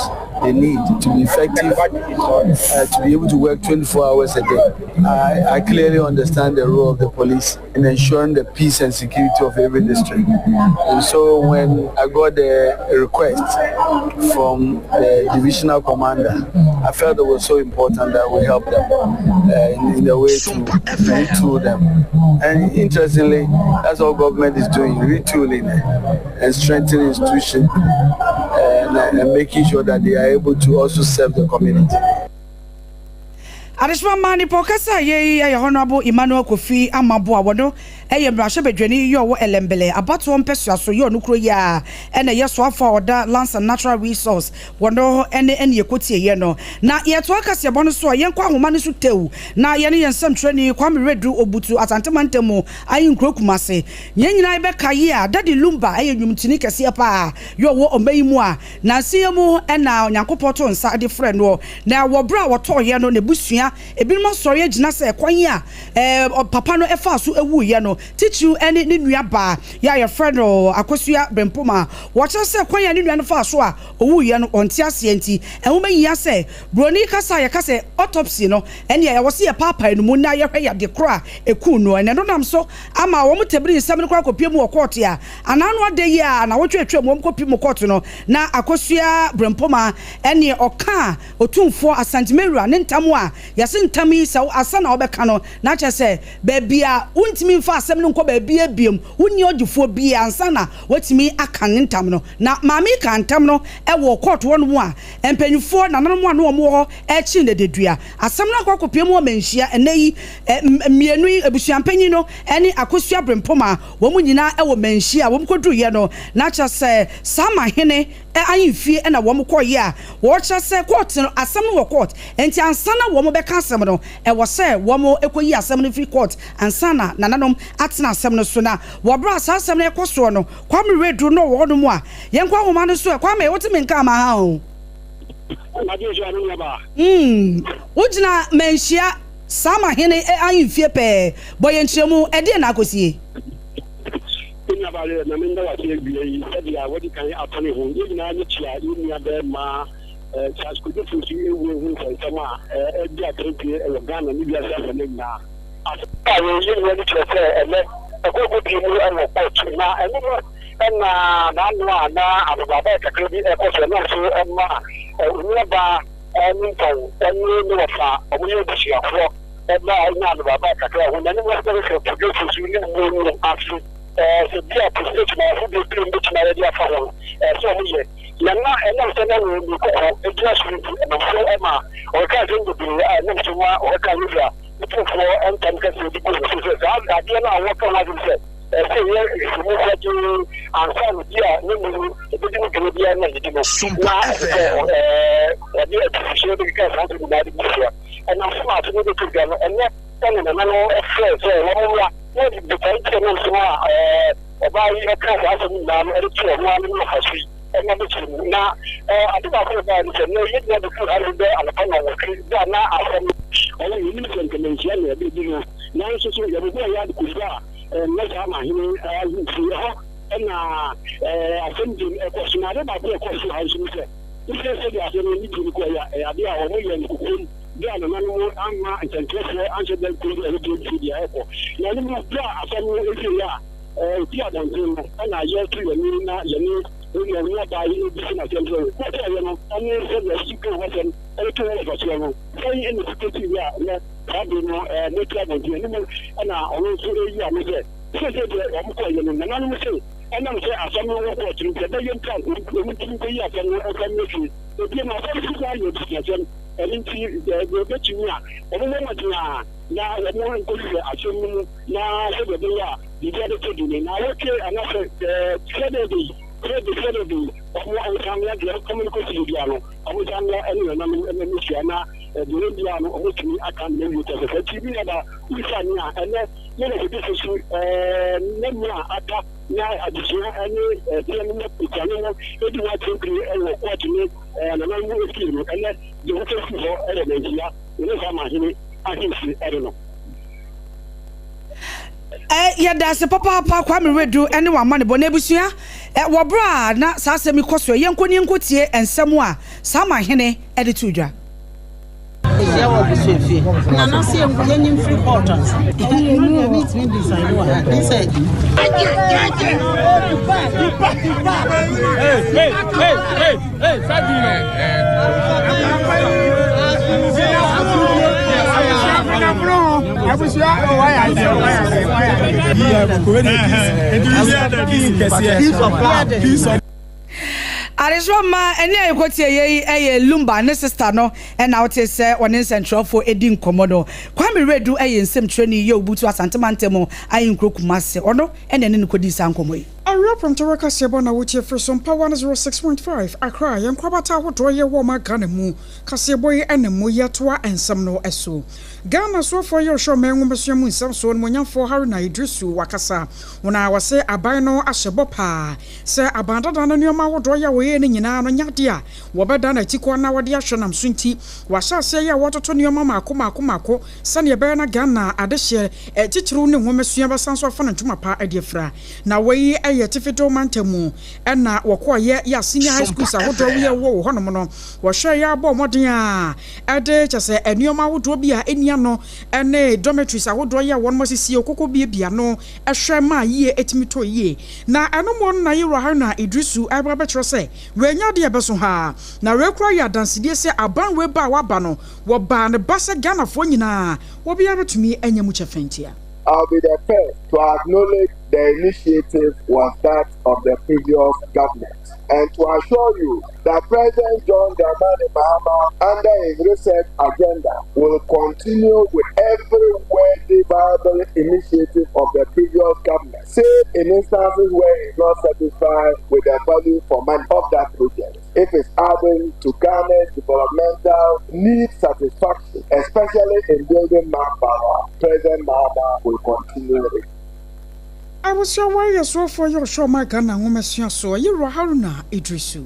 Speaker 7: they need to be effective, uh, to be able to work 24 hours a day. I, I clearly understand the role of the police in ensuring the peace and security of every district. And so when I got the request from the divisional commander, I felt it was so important that we help them uh, in, in the way to retool them. And interestingly, that's all government is doing, retooling and strengthening institution and, and making sure that they are able to also serve the community.
Speaker 5: Adesoma mmaa nipa ɔkasa a yei yɛ Honourable Emmanuel Kofi Amaboa wɔno yɛ mmarahyɛbadwani yi ɔwɔ Elembele abatoɔ mpɛsoa so yɛ ɔno kuro yi a ɛna ɛyɛ soafoɔ a ɔda Lands and Natural Resource wɔno ɛne ɛne ɛkɔtieɛ no na yɛtoa kaseɛbɔ no so a yɛnkɔ ahoma no so tew na yɛne yɛn nsɛmtwerɛni Kwame Redu Obutu Asante mantam mu ahenkuro Kumase yɛn nyinaa bɛka yi a Daddy Lumba ɛyɛ nnwomtoni kɛseɛ paa yɛ ɔwɔ ɔma yi mu a nansa yi mu na Onyankopɔn too nsa de frɛɛ noɔ, na wɔ berɛ a wɔtɔeɛ no, n'abusua ebinom asɔre agyina sɛ kwan a ɛɛ papa no faa so wuiɛ no, titiriw ne ne nua baa yɛ a yɛfrɛ no Akosua Brempoma. Wɔkyerɛ sɛ kwan a ne nua no faa so a ɔwuiɛ no, ɔnte aseɛ nti, ɛho bɛhia sɛ Buroni kasa a yɛka sɛ autopsy no, ɛnneɛ ɛwɔ sɛ yɛpaapae no mu na yɛhwɛ yadeɛ korɔ a ɛkuu noɔ. Ɛnna ɛno nam so ama wɔtabiri nsɛm no koraa kɔpue mu wɔ kɔɔto a Anaano ada yi a naawɔtwe atwam wɔn kɔpi mu kɔɔto no na Akosua Brempoma ɛneɛ ɔkaa Otumfoɔ Asante-Mewura ne ntam a yɛse ntam yi sɛ ansa na wobɛka no na kyerɛ sɛ baabi a wontumi mfa asɛm no nkɔ baabiara biom wonni ɔgyefoɔ biara ansa na watumi aka ne ntam no na maame yi kaa ntam no wɔ kɔɔto hɔ nom a mpanyinfoɔ nananom a na wɔn wɔ hɔ rekye no dedua asɛm no akɔ akɔpue mu wɔ Manhyia ɛnnɛ yi mmienu yi abusuampanyin no ne Akosua Brempoma Wɔn nyinaa wɔ manhyia a wɔkɔduruiɛ no, na kyerɛ sɛ Sama hene ahemfie na wɔkɔeɛ a wɔkyerɛ sɛ court no, asɛm no wɔ court, enti ansa na wɔbɛka asɛm no, ɛwɔ sɛ wɔkɔyi asɛm no firi court ansa na nananom atena asɛm no so. Na wɔ berɛ a saa asɛm no rekɔ soɔ no, Kwame Redu no wɔ hɔnom a, yɛnkɔ ahoma no so ɛ. Kwame, wote me nka ama ha o? Mm, wogyina manhyia Sama hene ahemfie pɛɛ. Bɔ yɛn nkyerɛmu, ɛdeɛn na akɔsie?
Speaker 8: Me nuabaa Leah, ma menda wo ase awia yi sɛdeɛ wadi kan atɔ ne ho. Yɛn nyinaa ani tua yɛn nua barima Charles Kojo Fosu wuo ho nsɛnsɛm a ɛredi ateetee wɔ Ghana ne wiase afanan nyinaa. Asɛm a yɛn nyinaa ani tua sɛ ɛnnɛ ɛkɔ akɔpie mu wɔ kɔɔto na ɛno mu na n'ano a na abobaabae kakra bi rekɔ so ɛnam so ma onuabaa Nimpɔn ne ne wɔfa a wɔyɛ abusuafoɔ ba a ɔnyaa no babae kakra ho na ne mu asɛm sɛ Podwofoɔ su ne mmuo no ase sɛ bi a po adwumayɛfo bi binom bɛtumi ayɛ de afa ho no sɛ wɔyɛ na na ɛnam sɛ na ne ne koko gyina soro nti ɛnam so ma ɔkeka nsɛm bebree a ɛnam so ma ɔkeka ne wura ne tumfoɔ ntam kɛseɛ de guu ne so sɛ saa adeɛ no a wɔka ho asɛm sɛ ɛsɛ yɛ nhwehwɛmu pɔtee ansa na bi a ne mu no ebedi ne dwuma biara na yedi no na ɛsɛ sɛ wɔde abufuhyeɛ bɛkeka saa nsɛm nyinaa de gu soɔ. Ɛnam so ma asɛm yi bɛtɔ dwa no, ɛnnɛ ɛna nana no frɛɛ sɛ wɔmmra na wɔde botae nti a ɛnam so ma ɔbaa yi kaa saa asɛm nyinaa no de to ɔno ara ne mfaso yi ɛna bɛkyerɛ mu. Na ade baako a ɛbaeɛ ne sɛ, nnɛ yɛn nyinaa bɛduru ha no bɛ anɔpa nnɔnwɔtwe berɛ a na asɛm no Ɔno yɛnnim sɛ nka manhyia nea ɛbɛdi no, nanso so yɛbobɔɔ yɛn ade kɔduru a ɛnnɛ saa ma hene ahemfie hɔ na asɛm bio ɛkɔ so. Na ade baako a ɛkɔ so ha nso ne sɛ, wohwɛ sɛdeɛ asɛm no ne die no kɔeɛ a, ɛyɛ adeɛ a wɔyɛ no kokoam berɛ a nananom amma nsɛntwerɛfoɔ anhyɛ da nkuro bi a ɛhɔ die deɛ ɛrekɔ. Na ɛno mu berɛ a asɛm no wieeɛ a ɛpue abɔnten no, ɛna yɛto yɛn ani na yɛne yɛn nuabaa yi rebisa no asɛm sɛ, wokɔeɛ no ne sɛdeɛ wosi kaa ho asɛm de too wo mfasoɔ no, sɛn na ɛsi kɔsiiɛ a nnɛ Saa bere no, mote abɔnten anim na ɔno nso reyi ano sɛ, Seesei deɛ wɔkɔeɛ no, nananom se ɛnam sɛ asɛm no wɔ kɔɔto no nti, ɛbɛyɛ mpo a wɔntumi nkɔyi asɛm no mfa mmrɛ fie. Ebio no, asɛm no koraa yɛ abusuasɛm, ɛno nti sɛ wɔbɛtumi a, wɔmmɔ mmɔden ara na wɔnkɔhwehwɛ asɛm no mu na sɛdeɛ ɛbɛyɛ a biribiara bɛtɔ dinn. Nnawɔtwe anaasɛ Saturday, Thursday, Saturday, wɔn nsa mmra deɛ wɔn kɔsi biara no, wɔn nsa mmra ne nananom mmɛhyia na. Deɛ ɛwɔ biara no, wɔatumi aka no awie kyerɛ sɛ saa nti, me nuabaa, wobisa me a, ɛnnɛ me na Kwadwo su na nea aka na adesua ne ɛteɛ no abusuano no di ho akyerɛkyerɛ wɔ kɔɔto ne nananom efie no, ɛnnɛ deɛ wɔka si hɔ wɔ Manhyia ne saa Manhene ahemfie ɛne no.
Speaker 5: Yɛda ase papaapa Kwame Wiredu ne w'amanebɔ. Na abusua, wɔ berɛ a na saa asɛm yi kɔ so yi, yɛnkɔ ne yɛnkɔtie nsɛm a saa Manhene de too dwa.
Speaker 9: Yɛhyia wɔ abusuafie. Nana se yɛnyi mfiri court ansa. Ɛno deɛ mentumi decide wɔ ha. Ne sɛ.
Speaker 5: Adesoa mma ɛnne a yɛkɔtie yɛ yi yɛ Lumba ne sista no na wote sɛ wɔne nsɛnkyerɛwfoɔ redi nkɔmmɔ no. Kwame Wiredu yɛ nsɛmtwerɛni yɛ Obutu Asante Mantam ahenkuro Kumase. Ɔno na ɛne no kɔdii saa nkɔmmɔ yi.
Speaker 3: Awia Prɔmtɔwɛ kaseɛbɔ na wotie firi Sompa 106.5 Accra, yɛn nkorabata ahodoɔ yɛ wɔ ɔman Ghana mu. Kaseɛbɔ yi na mu yɛtoa nsɛm no so. Ghana soafoɔ yɛ ɔhwɛ ɔman nwomasua mu nsɛm so onimuonyamfoɔ Haruna Iddrisu wakasa. Wɔn a wɔse aban no ahyɛ bɔ paa sɛ aban dada no nneɛma ahodoɔ yɛ a wɔyɛɛ no nyinaa no nyɛ adeɛ a wɔbɛda no atikɔ na wɔde ahwɛ nam so nti wɔahyɛ aseɛ yɛ a wɔretoto nneɛma mmaako mmaako mmaako sɛdeɛ ɛbɛyɛ na Ghana adehyeɛ titiriw ne nwomasua bɛsan so afa no ntoma pa de afira. Na wei yɛ Atifi Do mantam mu na wɔkɔeɛ yɛ a senior high schools ahodoɔ a ɛwɔ wɔ hɔnom no wɔhwɛeɛ ara bɔɔ mmɔden a de kyɛ sɛ nneɛma ahodoɔ bi a ɛnni ano ne dormitories ahodoɔ yɛ a wɔnom asisi okoko biabia ano hwɛ maa yie tumi tɔɔ yie. Na ɛno mmoa no na Yewura Haruna Iddrisu reba abɛkyerɛ sɛ wei nyɛ adeɛ a ɛbɛso ha. Na wei koraa yɛ adansedie sɛ aban wei ba a waba no, wɔbaa ne ba sɛ Ghanafoɔ nyinaa obiara bɛtumi anya mu kyɛfa ntia.
Speaker 10: I'll be the first to acknowledge the initiative was that of the previous government and to assure you that President John Dramani Mahama, under his research agenda, will continue with every worthy, viable initiative of the previous government, save in instances where he's not satisfied with the value for money of that project. If it's adding to Ghana's developmental need satisfaction, especially in building manpower, President Mahama will continue it.
Speaker 3: Abusua wei yɛ soɔfoɔ yɛ ɔhwɛ ɔman Ghana nwomasua soɔ Yewura Haruna Iddrisu.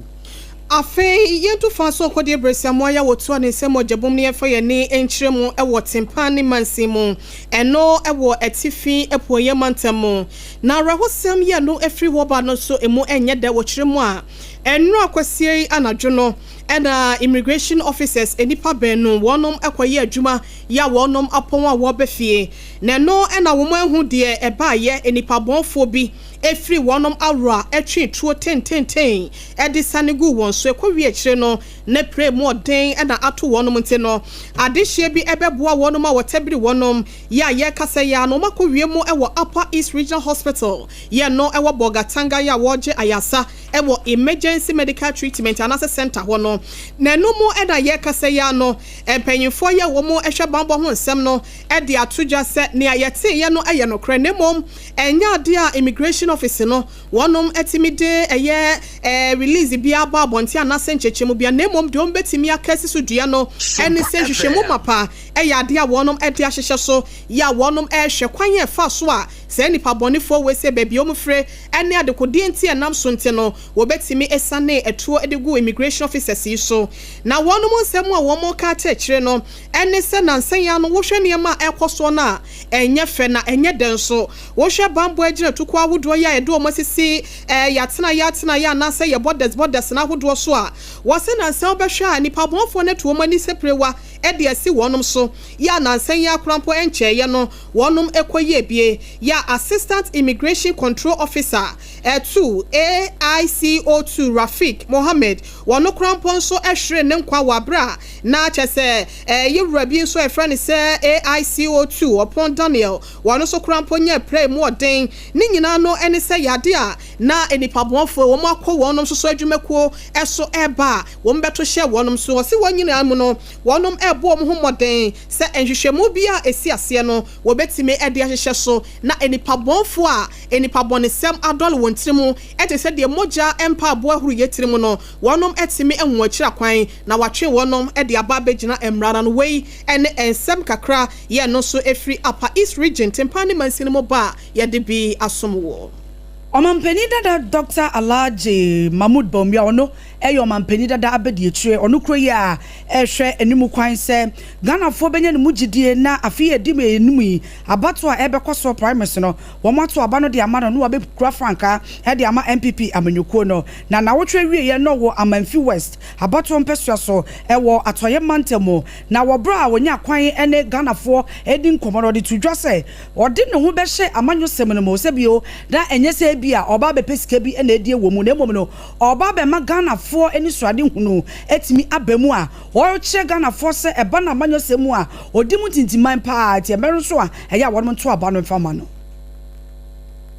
Speaker 4: Afei yɛntu fa so nkɔdi abrɛsiamoa yi a wɔtua ne nsam mogya bom na yɛmfa yɛn ani nkyerɛ mu wɔ Tempa ne mansin mu, ɛno wɔ Atifi Apueeɛ Mantam mu. Na awerɛhosɛm yi a ɛno firi hɔ ba no nso emu nyɛ dɛ wɔ kyerɛ mu a, Nnora Kwasia yi anadwo no na Immigration Officers nnipa baanu wɔnom kɔyɛ adwuma yɛ a wɔnom apɔn a wɔreba fie. Na ɛno na wɔn anhu deɛ ɛbaeɛ, nnipa bɔnfoɔ bi firi wɔnom awora twee tuo tententen de sane guu wɔn so. Ɛkɔwie akyire no na pire mu ɔden na ato wɔnom nti no adehyeɛ bi bɛboa wɔnom a wɔtabiri wɔnom yɛ a yɛrekasa yi ara no wɔn akɔwie mu wɔ Upper East Regional Hospital yɛ no wɔ Bolgatanga yɛ a wɔregye ayarsa wɔ Emergency Medical Treatment anaasɛ Centre hɔ no. Na ɛno mu na yɛrekasa yi ara no, mpanyimfoɔ yi a wɔhwɛ bammɔ ho nsɛm no de ato dwa sɛ nea yɛteeɛ no yɛ nokorɛ na mmom ɛnyɛ adeɛ a Immigration Office no wɔnom atumi de ɛyɛ release biara aba abɔnten anaasɛ nkyɛkyɛmu biara na mmom deɛ wɔbɛtumi aka asi so dua no ne sɛ nhwehwɛmu mapa yɛ adeɛ a wɔnom de ahyehyɛ so yɛ a wɔnom rehwɛ kwan a ɛfa so a saa nnipa bɔnefoɔ wei sɛ baabi a wɔfire ne adekodeɛ nti a ɛnam so nti no wɔbɛtumi asiane atuo de gu immigration officers yi so. Na wɔnom nsɛm a wɔn reka akyerɛkyerɛ no ne sɛ nansa yi ara no wohwɛ nneɛma a ɛrekɔ soɔ no a ɛnyɛ fɛ na ɛnyɛ dɛ nso. Wohwɛ banbɔ agyinatukuo ahodoɔ yi a yɛde wɔn asisi yɛatenaeɛ atenaeɛ anaasɛ yɛ borders borders no ahodoɔ so a wɔse nansa wobɛhwɛ a nnipa bɔnfoɔ no atu wɔn ani sɛ pirewa de asi wɔnom so yɛ a nansa yi ara koraa mpo ɛnkyɛeɛ no wɔnom kɔyɛɛ bie yɛ a Assistant Immigration Control Officer 2, AICO 2, Rafiq Mohammed, wɔno koraa mpo nso hweree ne nkwa wɔ aberɛ a na kyerɛ sɛ ɛyɛ wura bi nso a yɛfrɛ no sɛ AICO 2, Ɔpon Daniel, wɔno nso koraa mpo nyaa pira mu ɔden. Ne nyinaa no ne sɛ yadeɛ a na nnipa bɔnfoɔ wɔn akɔ wɔnom nso so adwumakuo so reba a wɔn bɛto hyɛ wɔnom so. Ɔse wɔn nyinaa mu no wɔnom rebɔ wɔn ho mmɔden sɛ nhwehwɛmu bi a ɛsi aseɛ no wɔbɛtumi de ahyehyɛ so na. nnipa bɔnfoɔ a nnipa bɔnesɛm adɔle wɔn tiri mu te sɛ deɛ mogya mpa aboa ahuruyɛ tiri mu no, wɔnom atumi ahu wɔn akyiri akwan na wɔatwe wɔnom de aba abɛgyina mmara no ano. Wei ne nsɛm kakra yɛ ɛno nso ɛfiri Upper East Region, Tempane mansini mu ba a yɛde bi asom woɔ.
Speaker 5: Ɔmanpanin dada Dɔkta Alhaji Mahmood Bawumia, ɔno yɛ ɔmanpanin dada abadiakyire, ɔno kuro yi a ɛrehwɛ anim kwan sɛ Ghanafoɔ bɛnya ne mu gyidie na afe yi a ɛdi anim yi abatoɔ a ɛrebɛkɔ soɔ primaries no wɔn ato aba no de ama no na wabɛkura frankaa de ama NPP amanyɔkuo no. Na nnawɔtwe awieɛ na ɔwɔ Amanfi West abatoɔ mpɛsoa so wɔ Atɔeɛ mantam mu na wɔ berɛ a ɔnyaa kwan ne Ghanafoɔ redi nkɔmmɔ no ɔde too dwa sɛ ɔde ne ho bɛhyɛ amanyɔsɛm no mu sɛ bio na ɛnyɛ sɛ ebia ɔreba abɛpɛ sika bi na adie wɔ mu na mmom no ɔreba abɛma Ghanafoɔ anisoadehunu atumi aba mu a ɔrekyerɛ Ghanafoɔ sɛ ɛba no amanyɔsɛm mu a ɔdi mu ntintimman paa nti ɛmɛ nso a ɛyɛ a wɔnom nto aba no mfa ma no.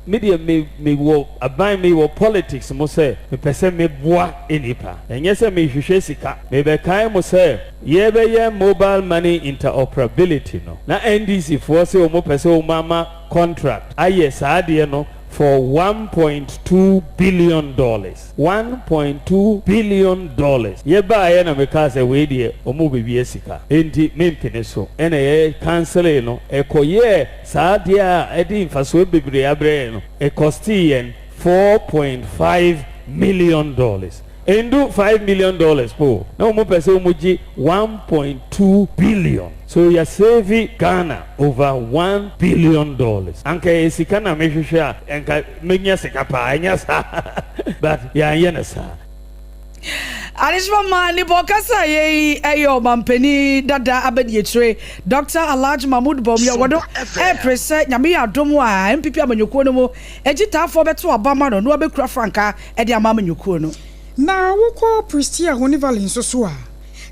Speaker 11: Me deɛ me me wɔ aban me wɔ politics mo sɛ me pɛ sɛ me boa nnipa ɛnyɛ sɛ me hwehwɛ sika. Me bɛ kae mo sɛ yɛ bɛ yɛ mobile money interoperability no na NDC foɔ se wɔn pɛ sɛ wɔn ama contract ayɛ saa adeɛ no for $1.2 billion. $1.2 billion. Yɛ baeɛ na me kaa sɛ wei deɛ wɔn bɛ wia sika enti me mpene so ɛna yɛ cancelee no ɛkɔ yɛɛ saa adeɛ a ɛde mfasoɔ bebree abrɛ yɛn no ɛcostee yɛn $4.5 million. Ɛndu $5 million po na wɔn pɛ sɛ wɔn gye 1.2 billion. So yɛ save Ghana over $1 billion. Anka ɛyɛ sika na mehwehwɛ a ɛnka menya sika paa, ɛnyɛ saa, but yɛanyɛ no saa.
Speaker 5: Adehyema ma nipa ɔkasa yɛ yi ɛyɛ ɔmampanin dada abadiakyire Dr. Alhaji Mahmood Bawumia. Wɔno ɛpere sɛ Nyame yɛ adom a NPP amanyɔkuo no mu agyitaafoɔ bɛto aba ma no na wabɛkura frankaa ɛde ama amanyɔkuo no.
Speaker 3: Na wokɔ Prestea Huni Valley nso so a,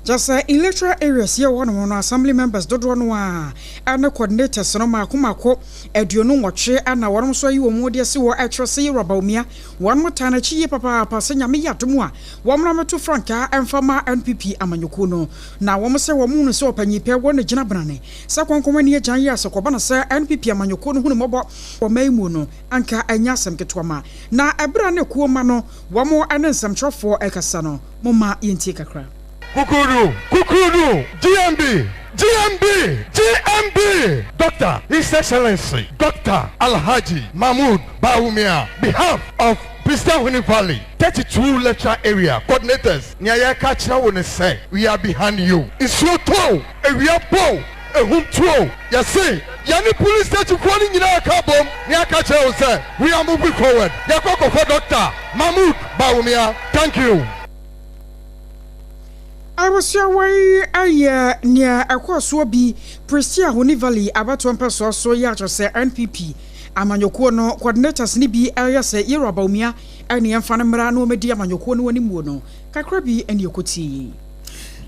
Speaker 3: kyɛ sɛ electoral areas yɛ wɔ hɔnom no, assembly members dodoɔ no a ɛne coordinators no maako maako 28 ɛna wɔnom nso ayi wɔn mu de asi hɔ ɛkyerɛ sɛ yɛwura Bawumia wɔnom taa n'akyi yie papaapa sɛ Nyame yɛ adom a wɔn na mɛto frankaa ɛmfa ma NPP amanyɔkuo no. Na wɔn sɛ wɔn hunu sɛ ɔpanyin pɛ wɔn na gyina brane sɛ kɔnkɔn ani agyan yɛ sɛ kɔba no sɛ NPP amanyɔkuo no hunu mmɔbɔ wɔ man mu no, anka ɛnyɛ asɛm ketewa ma. Na ɛberɛ a ne kuo ma no wɔn ne nsɛmtwerɛfoɔ ɛkasa no, momma yɛntie kakra.
Speaker 12: Kukurudu, Kukurudu, GMB, GMB, GMB. Doctor, His Excellency, Dr. Alhaji Mahmoud Bawumia, behalf of Prestea Huni Valley, 32 electoral area coordinators, nea yɛka kyerɛ wo ne sɛ, we are behind you. Nsuo tɔ, ewia bɔ, ehum tuo, yɛse yɛne police station foɔ no nyinaa ka bom ne aka kyerɛ wo sɛ we are moving forward. Yɛkɔ kɔfɔ Dr. Mahmoud Bawumia. Thank you.
Speaker 3: Abusua yi ayɛ nea ɛkɔɔ soɔ bi Prestea Huni Valley abatoɔ mpɛsoɔ so yɛ akyerɛ sɛ NPP amanyɔkuo no coordinators ne bi ɛyɛ sɛ yɛwura Bawumia ɛne yɛmfa no mmara na wɔmɛdi amanyɔkuo no animuo no kakra bi ɛne ɛkɔtie.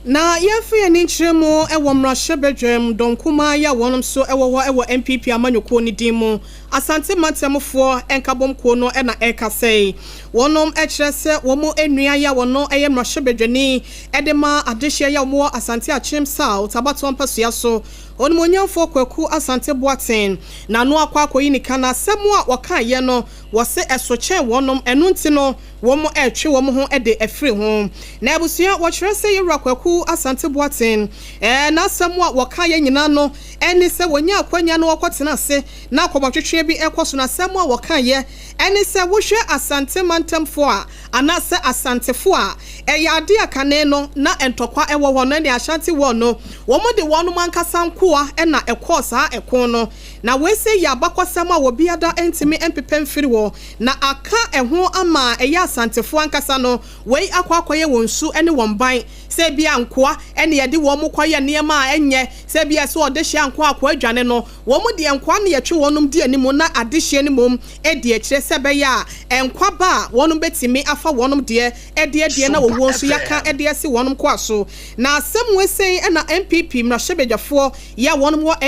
Speaker 4: Na yɛmfa yɛn ani nkyerɛ mu wɔ mmarahyɛbadwam dɔm kumaa yi a wɔn nso wɔ hɔ wɔ NPP amanyɔkuo no din mu, Asante mantamfoɔ nkabom kuo no na ɛrekasa yi. Wɔnom kyerɛ sɛ wɔn nnua yi a wɔn yɛ mmarahyɛbadwani de ma adehyeɛ yi a wɔwɔ Asante Akyem South abatoɔ mpasua so, Onimonyamfoɔ Kwaku Asante Boateng n'ano akɔ akɔyi ne ka, na asɛm a wɔkaeɛ no wɔse ɛso kyɛn wɔnom, ɛno nti no wɔn ɛretwe wɔn ho de afiri ho. Na abusua, wɔkyerɛ sɛ yɛwura Kwaku Asante Boateng n'asɛm a wɔkaeɛ nyinaa no ɛne sɛ wɔnya akwanya no wɔkɔtena ase na akɔmɔtwetwe bi ɛkɔ so, na asɛm a wɔkaeɛ ɛne sɛ wohwɛ Asante mantamfoɔ a anaasɛ Asantefoɔ a ɛyɛ ade a kane no na ntɔkwa ɛwɔ hɔ no ɛne Ashanti wɔ no, wɔn de wɔn ankasa nkoa ɛna ɛkɔɔ saa ɛko no. Na wɔese yɛ abakɔsɛm a obiara ntumi mpepɛ mfiri wɔ na aka ɛho ama ɛyɛ Asantefoɔ ankasa no wei akɔ akɔyɛ wɔn su ne wɔn ban sɛ bia nkoa ɛne yɛde wɔn kɔyɛ nneɛma a ɛnyɛ sɛ bia sɛ ɔde hyɛ nkoa akɔ adwane no, wɔn deɛ nkoa ne yɛtwe wɔn di anim na adehyeɛ no mom edi akyire sɛ bɛyɛ a nkwa ba a wɔn bɛtumi afa wɔn deɛ ɛde adeɛ na wɔwɔ nso yɛaka ɛde asi wɔn nkoa so. Na asɛm wei sɛn ɛna NPP mmarahyɛbadwafoɔ yɛ a wɔn wɔ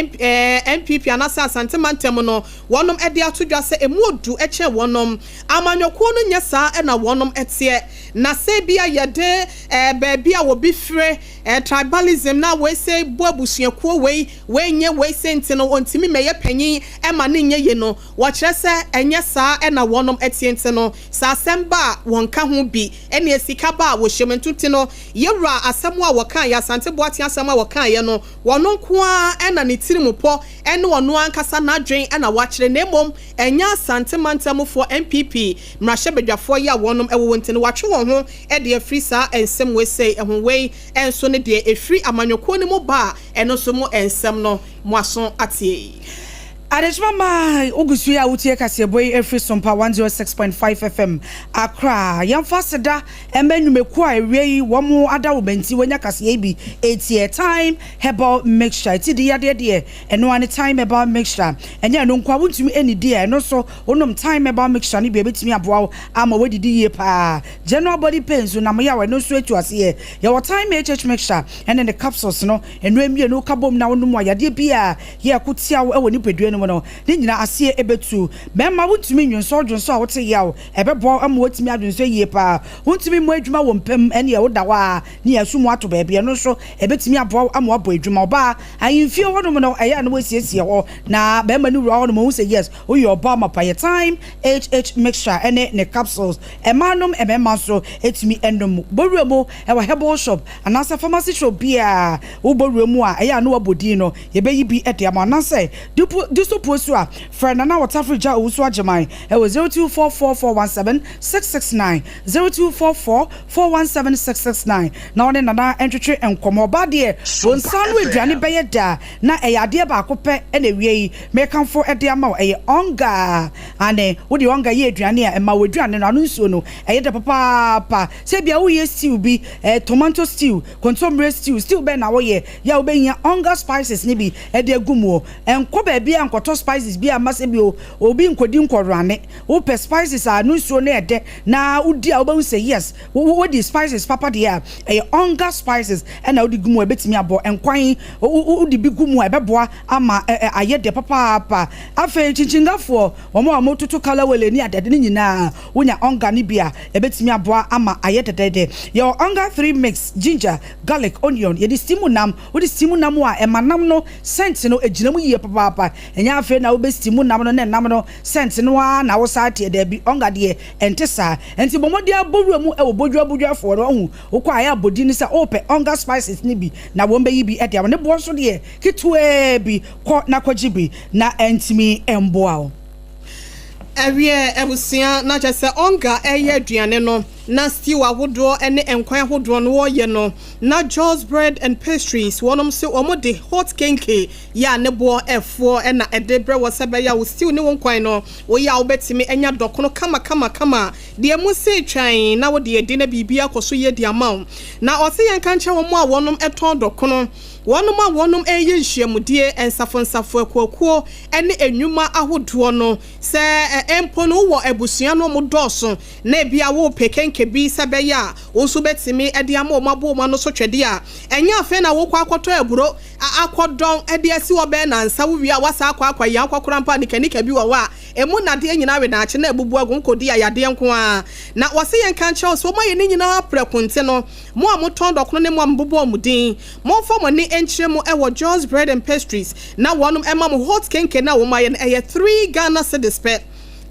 Speaker 4: NPP anaasɛ sɛ Asante mantam no wɔnom de ato dwa sɛ emu odu kyɛn wɔnom amanyɔkuo no nyɛ saa na wɔnom teɛ na sɛ ebia yɛde baabi a obi fire tribalism na wei sɛ bɔ abusuakuo wei wei nyɛ wei sɛ nti no ɔntumi mmɛyɛ panyin ma ne nyɛ ye no wɔkyerɛ sɛ ɛnyɛ saa na wɔnom teɛ nti no sɛ asɛm ba a wɔnka ho bi ɛne sika ba a wɔhyɛ mu nto nti no yɛwura asɛm a wɔkaeɛ Asante Boateng asɛm a wɔkaeɛ no Ɔno nko ara na ne tirimupɔ ne ɔno ankasa n'adwen na wakyerɛ na mmom ɛnyɛ Asante mantamfoɔ NPP mmarahyɛbadwafoɔ yi a wɔnom wɔ hɔ nti no watwe wɔn ho de afiri saa nsɛm wei sei ho. Wei nso ne deɛ ɛfiri amanyɔkuo no mu ba a ɛno nso mu nsɛm no moaso ateɛ yi.
Speaker 5: Adekyema mma wogu so yi a wotie kaseɛbɔ yi ɛfiri Sompa 106.5 FM Accra. Yɛmfa aseda mma nnwumakuo a awia yi wɔn ada wo bɛnti woanya kaseɛ yi bi ɛtiɛ Thyme Herbal Mixture. Ɛti di yadeɛ deɛ ɛno ara ne Thyme Herbal Mixture. Ɛnyɛ ɛno nko a wontumi ɛnnidi a ɛno nso wonom Thyme Herbal Mixture no bi a ɛbɛtumi aboa wo ama woadidi yie paa. General body pain nso nam yaw ɛno nso ɛtu aseɛ. Yɛwɔ Thyme HH Mixture ɛne ne capsules no ɛno mmienu ka bom na wonom a yadeɛ biara yɛ ko tia wo wɔ nipadua no mu no, ne nyinaa aseɛ bɛtu. Mmarima, wontumi nnwonsɔ dwonsɔ a wote yaw, ɛbɛboa wo ama woatumi adwonsɔ yie paa. Wontumi mmɔ adwuma wɔ mpa mu, ɛnneɛ woda hɔ ara ne yɛaso mu ato baabi, ɛno nso ɛbɛtumi aboa wo ama woabɔ adwuma. Ɔbaa, ahemfie hɔnom no, ɛyɛ a na woasiesie hɔ na barima no wura hɔnom, ɔhu sɛ yes, woyɛ ɔbaa mapa. Yɛ Thyme HH mixture ne ne capsules, mmaa nom, mmarima nso tumi nom. Bɔ wura mu wɔ herbal shop anaasɛ pharmacy shop biara, wobɔ wura mu a, ɛyɛ a na woabɔ din no. Yɛbɛyi bi de ama wo. Anaasɛ Disopuo so a, frɛ Nana Ɔtafere Gya Owusu Agyeman wɔ 0244 417 669, 0244 417 669, na wo ne Nana ntwetwe nkɔmmɔ. Ɔbaa deɛ, wo nsa ano aduane bɛyɛ dɛ a, na ɛyɛ adeɛ baako pɛ na awia yi merekamfo de ama wo, ɛyɛ ɔnga. Aane, wode ɔnga yɛ aduane a, ɛma w'aduane no ano nsuo no yɛ dɛ papaapa. Sɛ ebia woreyɛ stew bi, tomato stew, kontommire stew, stew bɛn na woyɛ? Yɛ a wobɛhia onga spices no bi de agu mu o. Nkɔ baabiara nkɔtɔ spices biara mma sɛ bio obi nkɔdi nkɔworane. Wopɛ spices a ano nsuo no yɛ dɛ na wodi a wobɛhu sɛ yes wodi spices papa deɛ a, ɛyɛ onga spices na wode gu mu a ɛbɛtumi abɔ nkwan. Wode bi gu mu a ɛbɛboa ama ayɛ dɛ papaapa. Afei kyinkyinngafoɔ, wɔn a wɔtoto kalawele ne adeade no nyinaa, wonya onga no bi a ɛbɛtumi aboa ama ayɛ dɛdɛɛdɛ. Yɛwɔ onga 3 mix, ginger, Garlic, onion, yɛde steam nam, wode steam nam a ɛma nam no scent no gyina mu yie papaapa, ɛnyɛ afei na wobɛ steam nam no na nam no scent no ara na wosan teɛ, daabi, ɔnga deɛ ɛnte saa, ɛnti bɔ mmɔden ara bɔ wura mu wɔ bodua boduafoɔ no, wahu, wokɔ a ɛyɛ a bɔ din no sɛ wopɛ ɔnga spices no bi na wɔn bɛyi bi de ama, ne boɔ nso deɛ ketewaa bi, kɔ na kɔgye bi na ɛntumi mboa wo.
Speaker 4: Ɛwiɛ abusua na kyerɛ sɛ ɔnga ɛyɛ aduane no na stew ahodoɔ ne nkwan ahodoɔ no wɔyɛ no na Joe's Bread and Pastries wɔnom se wɔn de hot kenkey yɛ a ne boɔ ɛfoɔ na ɛde brɛ wɔ sɛ ɛbɛyɛ a wo stew ne wo nkwan no woyɛ a wobɛtumi anya dɔkono kama kama kama deɛ mu se twan na wode adi na biribi akɔ so yie de ama wo na ɔse yɛnka nkyerɛ wɔn a wɔnom tɔn dɔkono wɔnom a wɔnom ɛyɛ nhyiamudie nsafo nsafo akuakuo ne nnwuma ahodoɔ no. Sɛ mpo no wowɔ abusua no wɔn dɔɔso na ebia worepɛ kenke bi sɛ ɛbɛyɛ a wo nso wobɛtumi de ama wɔn abɔ wɔn ano so twɛdeɛ a, ɛnyɛ afei na wokɔ akɔtɔ aburo akɔdɔn de asi hɔ bɛyɛ nnansa, wowie a woasan akɔ akɔyɛ akɔkora mpo a nikanika bi wɔ hɔ a ɛmu nnadeɛ nyinaa we daakye na abubu agu, wokɔdi a yadeɛ nko ara. Na wɔse yɛnka nkyerɛ wo sɛ wɔayɛ ne nyinaa prɛko nti no, mo a motɔn dɔkono ne mo a mobobɔɔ mo din, Momfa mo ani nkyerɛ mu wɔ John's Bread and Pastries na wɔnom ɛma mo hot kenke no a wɔn ayɛ no ɛyɛ three Ghana cedis pɛ.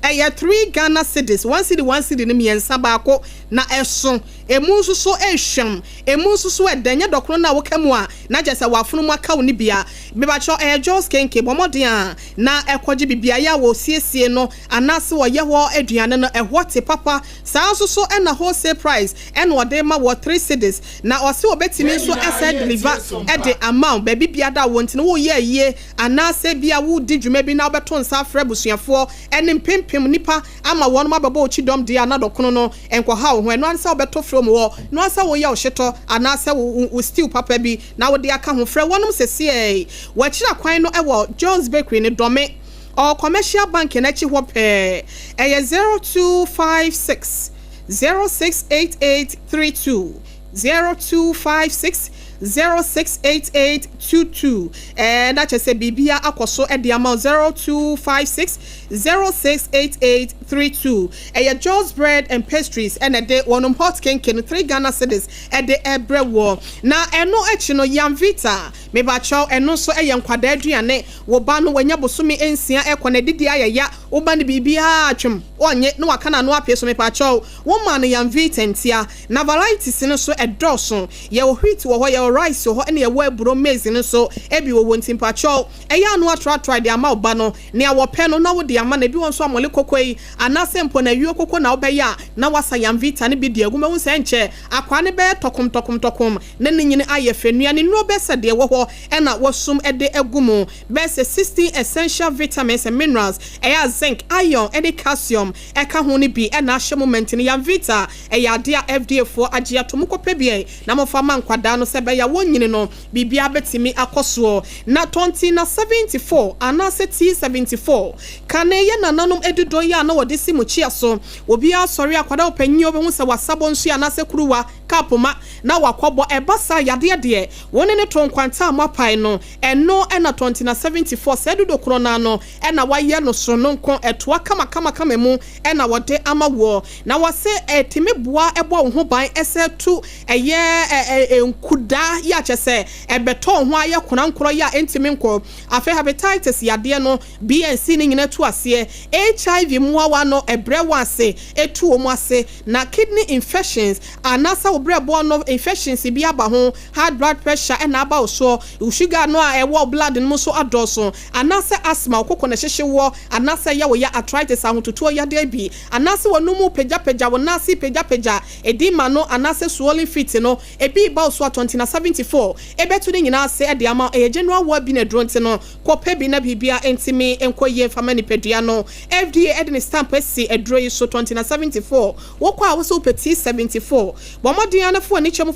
Speaker 4: Ɛyɛ three Ghana cedis, one cedi one cedi no mmiɛnsa baako na ɛso, ɛmu nso so ɛhwam, ɛmu nso so ɛdɛ, ɛnyɛ dɔkono no a woka mu a na kyerɛ sɛ w'afono mu aka wo no bia. Mebakyɛw ɛyɛ John's kenke, bɔ mmɔden a na ɛkɔgye bi beaeɛ a wɔsiesie no anaase wɔyɛ hɔ aduane no ɛhɔ te papa. Saa nso so na wholesale price ɛna ɔde rema wɔ 3 cedis na ɔse ɔbɛtumi nso ɛsan deliver de ama wo baabi biada a wɔ nti no woreyɛ ayie anaasɛ bia woredi dwuma bi na wobɛto nsa afrɛ abusuafoɔ ɛne mpempem nnipa ama wɔnom abɛbɔ wo kyidɔm deɛ a na dɔkono no nkɔha wo ho ɛno ara ne sɛ wobɛto frɛ mu hɔ no ara sɛ woyɛ wo hyetɔ anaasɛ wo stew papa bi na wode aka ho frɛ wɔnom sesiei wɔakyiri akwan no wɔ John's Bakery no Dɔme Ɔwɔ Commercial Bank no akyi hɔ pɛɛ. Ɛyɛ 0256 068832, 0256 0688 22 ɛɛ na kyerɛ sɛ biribia akɔ so de ama wo 0256 0688 32. Ɛyɛ Joe's Bread and Pastries ɛna ɛde wɔnom hot kenke no 3 Ghana cedis ɛde ɛbrɛ woɔ. Na ɛno akyi no Yamvita mebakyɛw ɛno nso ɛyɛ nkwadaa aduane. Wo ba no wanya bosome nsia ɛkɔ na adidi ayɛ ya, wo ba no biribiara atwem ɔnnye na waka n'ano apee so mepakyɛw wo ma no Yamvita ntia. Na varieties no nso ɛdɔɔso, yɛwɔ wheat wɔ hɔ, yɛwɔ rice wɔ hɔ ɛna yɛwɔ aburo maize no nso ɛbi wɔ hɔ nti mpakyɛw ɛyɛ a na woatratra de ama wo ba no nea wɔpɛ no na wode ama no. Ebi wɔ hɔ nso a mɔle koko yi anaasɛ mpo no ayuo koko na wobɛyɛ a na woasa Yamvita no bi de agu mu. Wobɛhu sɛ ɛnkyɛ akwaa no bɛyɛ tɔkom tɔkom tɔkom na ne nyini ayɛ fɛ. Nnuane nnuro bɛyɛ sɛ deɛ ɛwɔ hɔ ɛna wɔasum de agu mu. Bɛyɛ sɛ 16 essential vitamins and minerals, ɛyɛ a zinc, iron ne calcium ɛka ho no bi na ahyɛ mu ma nti no Yamvita ɛyɛ adeɛ a FDA foɔ agye ato mu. Kɔpɛ bi na mofa ma nkwadaa no sɛ ɛbɛyɛ a wɔnyini no biribiara bɛtumi akɔ soɔ. Na tɔnti na 74 anaasɛ T74 kane yɛ nananom adudɔ yi a na wɔde si mukyia so. Obiara sɔre akwadaa ɔpanyin a wobɛhu sɛ wasabɔ nsuo anaasɛ kuruwa, cup, ma na wakɔbɔ. Ɛba saa yadeɛ deɛ wo ne no to nkwanta a moapae no, ɛno na tɔnti na 74 saa dudo korɔ no ara no na wayɛ no sononko, ɛtoa kamakamakama mu na wɔde ama woɔ. Na wɔse ɛtumi boa bɔ wo ho ban sɛ tu ɛyɛ nkudaa yi a kyerɛ sɛ ɛbɛtɔ wo ho ayɛ korankorɔ yi a ɛntumi nkɔ. Afei hepatitis yadeɛ no, B and C no nyinaa tu aseɛ. HIV mmoawa no ɛbrɛ wɔn ase, ɛtu wɔn ase. Na kidney infections anaasɛ wo brɛboɔ no infections bi aba ho, high blood pressure na aba wo soɔ, wo sugar no a ɛwɔ wo blood no mu nso adɔɔso, anaasɛ asthma, wo koko na ɛhyehye woɔ, anaasɛ ɛyɛ wo ya, arthritis, ahototoɔ yadeɛ bi, anaasɛ w'anum repagyapagya, wo nan ase repagyapagya, edema no anaasɛ swollen feet no, ebi reba wo so a, Tɔntina 74 ɛbɛto ne nyinaa ase de ama wo. Ɛyɛ general wellbeing aduro nti no, kɔpɛ bi na biribiara ntumi nkɔ yie mfa ma nipadua no. FDA de ne stamp asi aduro yi so, Tɔntina 74. Wokɔ a wose wopɛ T74. Bɔ mmɔden ara na fa w'ani kyɛ mu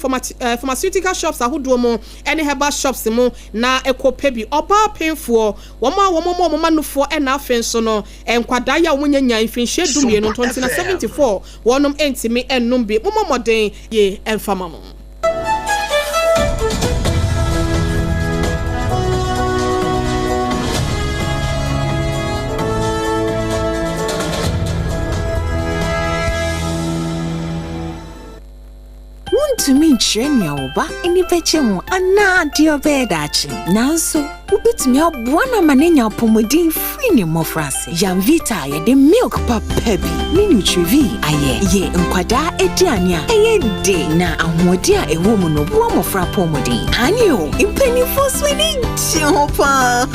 Speaker 4: pharmaceutical shops ahodoɔ mu ne herbal shops mu na kɔ pɛ bi. Ɔbaa pemfoɔ, wɔn a wɔn ma wɔn mma nufoɔ ɛna afei nso no nkwadaa yi a wɔn nyanyaa mfinhyia dumienu, Tɔntina 74, wɔnom ntumi nnom bi. Mommɔ mmɔden yie mfa ma mo.
Speaker 13: Wuntumi nkyerɛ nea wo ba ani bɛgye ho anaa deɛ ɔbɛyɛ daakye, nanso wubetumi aboa no ama no anya apɔwmuden firi ne mmofraase. Yamvita a yɛde milk papa bi ne Nutrivie ayɛ yɛ nkwadaa aduane a ɛyɛ de na ahoɔden a ɛwɔ mu no boa mmofra apɔwmuden. Aane o, mpanimfoɔ nso ani gye ho paa.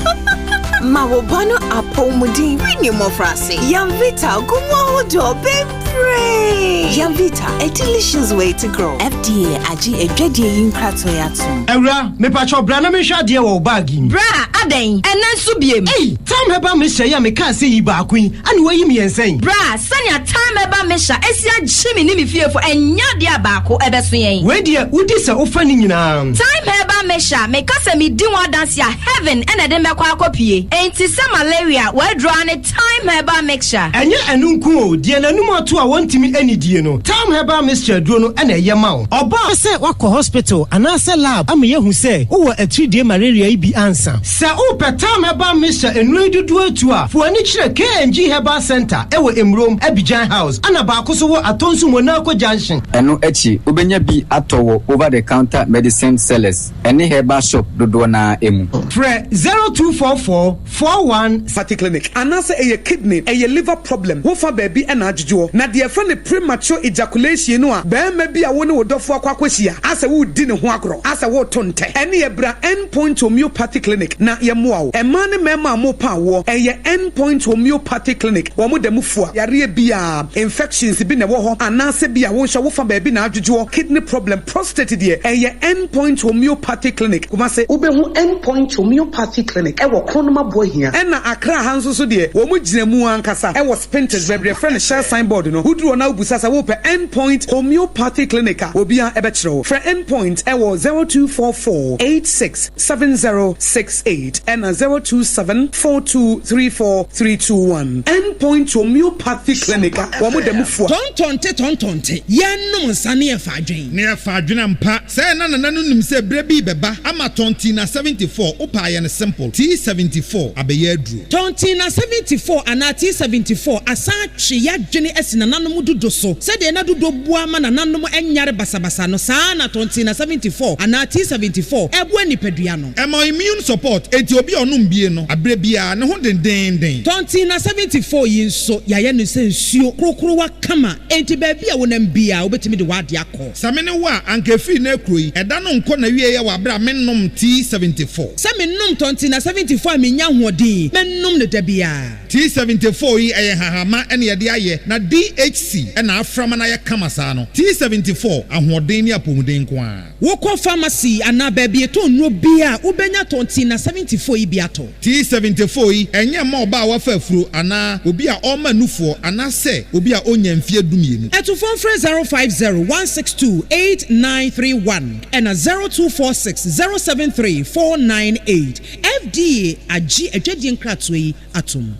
Speaker 13: Ma wo ba no apɔwmuden firi ne mmofraase. Yamvita gu mu ahodoɔ bebree. Yamvita, a delicious way to grow. FDA agye adwadie yi nkratoɔ yi atom.
Speaker 14: Awura, mepakyɛw bra na menhwɛ adeɛ wɔ wo bag yi mu.
Speaker 15: Bra, adɛn? Ɛnnɛ nso biem?
Speaker 14: Ei! Tam Herbal Mixture yi a mekaa sɛ yi baako yi, ana woayi mmiɛnsa yi?
Speaker 15: Bra, sɛnea Tam Herbal Mixture asi agye me ne me fiefo, ɛnyɛ adeɛ a baako ɛbɛso yɛn.
Speaker 14: Wei deɛ, wodi sɛ wofa ne nyinaa.
Speaker 15: Tam Herbal Mixture, meka sɛ medi ho adanse a, heaven na ɛde me bɛkɔ akɔpue. Enti sɛ malaria, w'aduro ara ne Thyme Herbal Mixture.
Speaker 14: Ɛnyɛ ɛno nko o, deɛ n'anum ato a wɔntumi nnidie no, Thyme Herbal Mixture aduro no na ɛyɛ ma wo. Ɔbaa. Sɛ woakɔ hospital anaasɛ lab ama yɛahu sɛ wowɔ atiridie malaria yi bi ansa. Sɛ wopɛ Thyme Herbal Mixture nnuro yi dodoɔ atu a, fa w'ani kyerɛ KNG Herbal Centre wɔ Emurom, Abidjan House, ɛna baako nso wɔ Atonsu Monaco Junction.
Speaker 16: Ɛno akyi, wobɛnya bi atɔ wɔ over-the-counter medicine sellers ne herbal shop dodoɔ no ara mu.
Speaker 14: Frɛ 0244 41.
Speaker 17: Party clinic anaasɛ ɛyɛ kidney, ɛyɛ liver problem, wo fa baabi na adwodwoɔ. Na deɛ yɛfrɛ no premature ejaculation no a barima bi a wo ne wo dɔfoɔ akɔ akɔhyia asɛ woredi ne ho agorɔ, asɛ woreto ntɛ, ɛneɛ bra End Point Homeopathy Clinic na yɛmmoa wo. Mmaa ne mmarima a morepa awoɔ, ɛyɛ End Point Homeopathy Clinic, wɔn da mu fua yareɛ biara, infections bi na ɛwɔ hɔ anaasɛ bi a wo nso wo fa baabi na adwodwoɔ, kidney problem, prostate deɛ, ɛyɛ End Point Homeopathy Clinic, Kumasi. Wobɛhu End Point Homeopathy Clinic wɔ Kronoma Boahia. Ɛna Accra ha nso so deɛ, wɔn gyina mu ankasa wɔ Spintex, baabi a yɛfrɛ no Shell sign board no. no, woduru hɔ na wobisa sɛ wopɛ End Point Homeopathy Clinic a, obiara bɛkyerɛ wo. Frɛ End Point wɔ 0244 86 7068 ɛna 027 4234 321. End Point Homeopathy Clinic a wɔn da mu fua.
Speaker 18: Tɔntɔnte tɔntɔnte, yɛnnom nsa ne yɛfa adwen.
Speaker 19: Ne yɛfa adwen ampa. Sɛɛ na Nana no nim sɛ berɛ bi rebɛba ama Tɔntina 74, wopɛ a yɛ no simple, T74 abɛyɛ aduro.
Speaker 18: Tɔntina 74 anaa T74 asan atwe y'adwene asi nananom dudo so. Sɛdeɛ na dudo boa ma nananom nyare basabasa no, saa ara na Tɔntina 74 anaa T74 boa nipadua no.
Speaker 19: Ɛma immune support, enti obi a ɔnom bie no, aberɛ biara, ne ho dendeenden.
Speaker 18: Tɔntina 74 yi nso, yɛayɛ no sɛ nsuo korokorowa kama, enti baabi a wonam biara, wobɛtumi de w'adeɛ akɔ.
Speaker 19: Sɛ me ne wo a, anka ɛfiri nnɛ rekuro yi, ɛda no nkɔ n'awieɛ wɔ aberɛ a mennom T74.
Speaker 18: Sɛ menom Tɔntina 74 a mennya ahoɔden yi, mɛnom no da biara.
Speaker 19: T74 yi, ɛyɛ nhahamma na yɛde ayɛ, na DHC na afra ma no ayɛ kama saa no. T74, ahoɔden ne apɔmuden nko ara.
Speaker 18: Wokɔ pharmacy anaa baabi yɛtɔn nnuro biara a, wobɛnya Tɔntina 74 yi bi atɔ.
Speaker 19: T74 yi, ɛnyɛ mma ɔbaa a wafa afuro anaa obi a ɔrema nufoɔ anaasɛ obi a ɔnnya mfeɛ dumienu.
Speaker 18: Atufoɔ mfrɛ 050 162 8931 ɛna 0246 073 498. FDA agye adwadie nkratoɔ yi atom.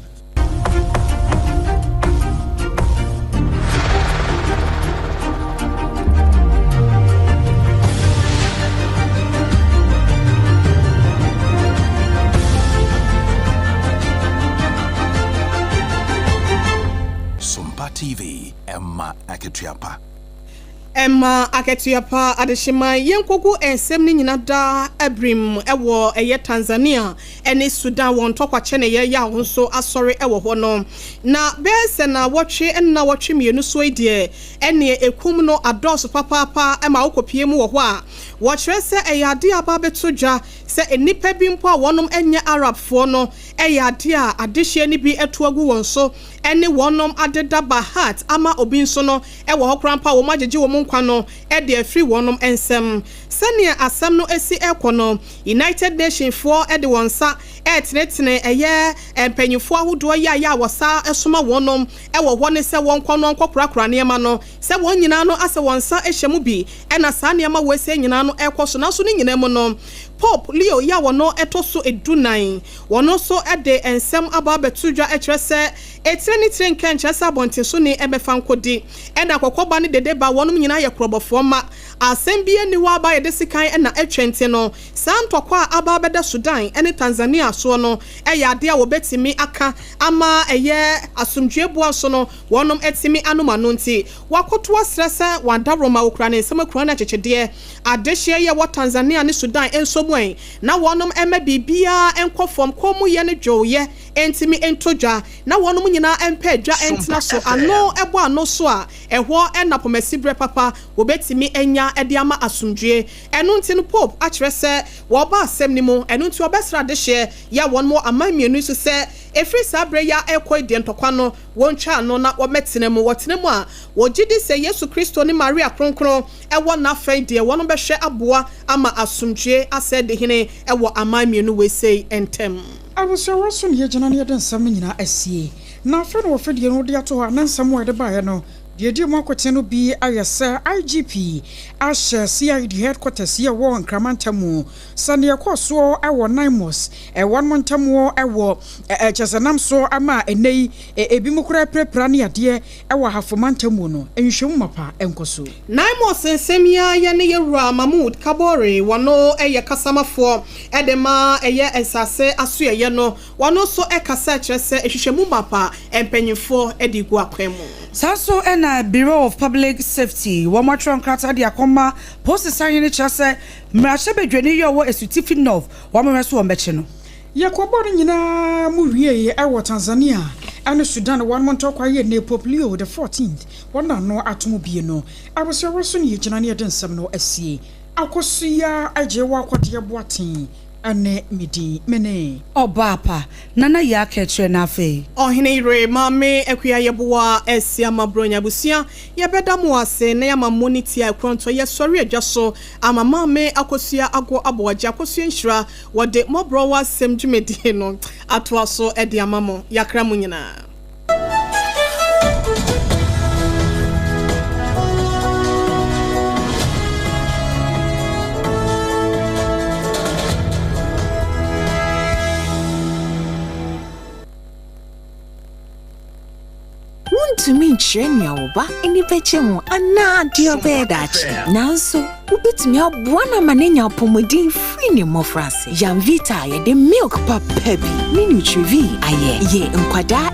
Speaker 20: Sompa TV, ɛma akatua pa.
Speaker 4: Ɛma akatua pa adehyeman. Yɛnkɔgu nsɛm no nyina daa abirim wɔ ɛyɛ Tanzania ne Sudan wɔn ntɔkwa kyɛneyɛ yaw nso asɔre wɔ hɔ no. Na bɛyɛ sɛ naawɔtwe ne naawɔtwe mmienu soɔ yi deɛ ɛneɛ ɛkum no adɔɔso papaapa ma wokɔpie mu wɔ hɔ a wɔkyerɛ sɛ ɛyɛ adeɛ a aba abɛto dwa sɛ nnipa bi mpo a wɔnom nyɛ Arabfoɔ no ɛyɛ adeɛ a adehyeɛ no bi atu agu wɔn so ne wɔnom adeda Bahat ama obi nso no wɔ hɔ koraa mpo a wɔagyegye wɔn nkwa no de afiri wɔnom nsam. Sɛnea asɛm no si rekɔ no, United Nation foɔ de wɔn nsa retenetene ɛyɛ mpanyinfoɔ ahodoɔ yi a yɛ a wɔsa soma wɔnom wɔ hɔ ne sɛ wɔnkɔ no nkɔkorakora nneɛma no, sɛ wɔn nyinaa no asɛ wɔn nsa hyɛ mu bi na saa nneɛma wei sɛɛ nyinaa no rekɔ so. Nanso ne nyinaa mu no, Pope Leo yi a wɔno ɛtɔ so dunan, wɔno nso de nsɛm aba abɛto dwa kyerɛ sɛ Etire ne tire nka nkyerɛ sɛ abɔntensoni mmɛfa nkɔdi. Ɛna kɔkɔba ne dede ba, wɔnom nyinaa yɛ korɔbɔfoɔ mma. Asɛm biara nni hɔ a aba a yɛde sekan na atwa nti no, saa ntɔkwa a aba abɛda Sudan ne Tanzania soɔ no yɛ adeɛ a wɔbɛtumi aka ama ɛyɛ asomdwoeɛ boa nso no wɔnom atumi anom ano nti wɔakɔto asrɛ sɛ wɔn adaworoma wɔkura ne nsam akura no akyekyedeɛ adehyeɛ yi a ɛwɔ Tanzania ne Sudan nso mu ɛ na wɔnom mma biribiara nkɔ fam kommyɛ ne dwowyɛ ntumi ntɔ dwa na wɔnom nyinaa mpɛ dwa ntena so, ano bɔ ano so a, ɛhɔ na pomasiberɛ papa wɔbɛtumi anya de ama asomdwoeɛ. Ɛno nti no Pope akyerɛ sɛ wɔreba asɛm no mu, ɛno nti ɔbɛsrɛ adehyeɛ yɛ a wɔnom wɔ aman mmienu yi so sɛ ɛfiri saa berɛ yi ara rekɔ yi deɛ ntɔkwa no wɔntwa ano na wɔmmɛtena mu. Wɔtena mu a, wɔgye di sɛ Yesu Kristo ne Maria Kronkron wɔ n'afa yi deɛ wɔnom bɛhwɛ aboa ama asomdwoeɛ asɛe dehene wɔ aman mmienu wei sei ntam.
Speaker 3: Abusua so na yɛgyina na yɛde nsɛm no nyinaa asie. Na afei na wɔfidie no de ato hɔ a na nsɛm a yɛde baeɛ no, deɛ ɛdi mu akoten no bi ayɛ sɛ IGP ahyɛ CID headquarters yi a ɛwɔ Nkrama ntam mu sɛ deɛ ɛkɔɔ soɔ wɔ Naimos wɔnom ntam wɔ kyerɛ sɛ nam so ama ɛnnɛ yi ebinom koraa apirapira ne adeɛ wɔ Ahafo mantam mu no, nhwehwɛmu mapa nkɔ so.
Speaker 4: Naimos nsɛm yi ara yɛ ne yɛwura Mahmood Kabore, wɔno yɛ kasamafoɔ de ma ɛyɛ nsase asoɛeɛ no, wɔno nso kasa kyerɛ sɛ nhwehwɛmu mapa mpanyinfoɔ de gu akwan mu.
Speaker 5: Saa nso na Bureau of Public Safety wɔn atwerɛ nkrataa de akɔma Polisi sahene kyerɛ sɛ mmarahyɛbadwani yi a ɔwɔ Asutifi North wɔn hwɛ so wɔn bɛkye no.
Speaker 3: Yɛkɔbɔɔ no nyinaa mu wiei wɔ Tanzania ne Sudan wɔnom ntɔkwa yɛ nnɛ Pope Leo the Fourteenth wɔn ano ato mu bie no. Abosrɛwɔ so na yɛgyina na yɛde nsɛm no asie. Akosua Agyewa Akwadeɛ Boateng ne me din. Me ne.
Speaker 5: Ɔbaapa, Nana Yaa Kɛkyerɛ na afei.
Speaker 4: Ɔhene yere Maame Akua Yeboah Asiamah Bronya abusua yɛbɛda mo ase na yɛama mo ne tia ɛkorɔntɔ yɛsɔre adwa so ama Maame Akosua Ago Aboagye Akosua Nhyira Wɔde mmɔborɔwa asɛm dwumadie no atoa so de ama mo. Yɛakra mo nyinaa.
Speaker 13: Wontumi nkyerɛ nea wo ba ani bɛgye ho anaa deɛ ɔbɛyɛ daakye. Nanso, wobɛtumi aboa no ama no anya apɔmuden firi ne mmɔfraase. Yamvita a yɛde milk papa bi ne Nutrivie ayɛ yɛ nkwadaa.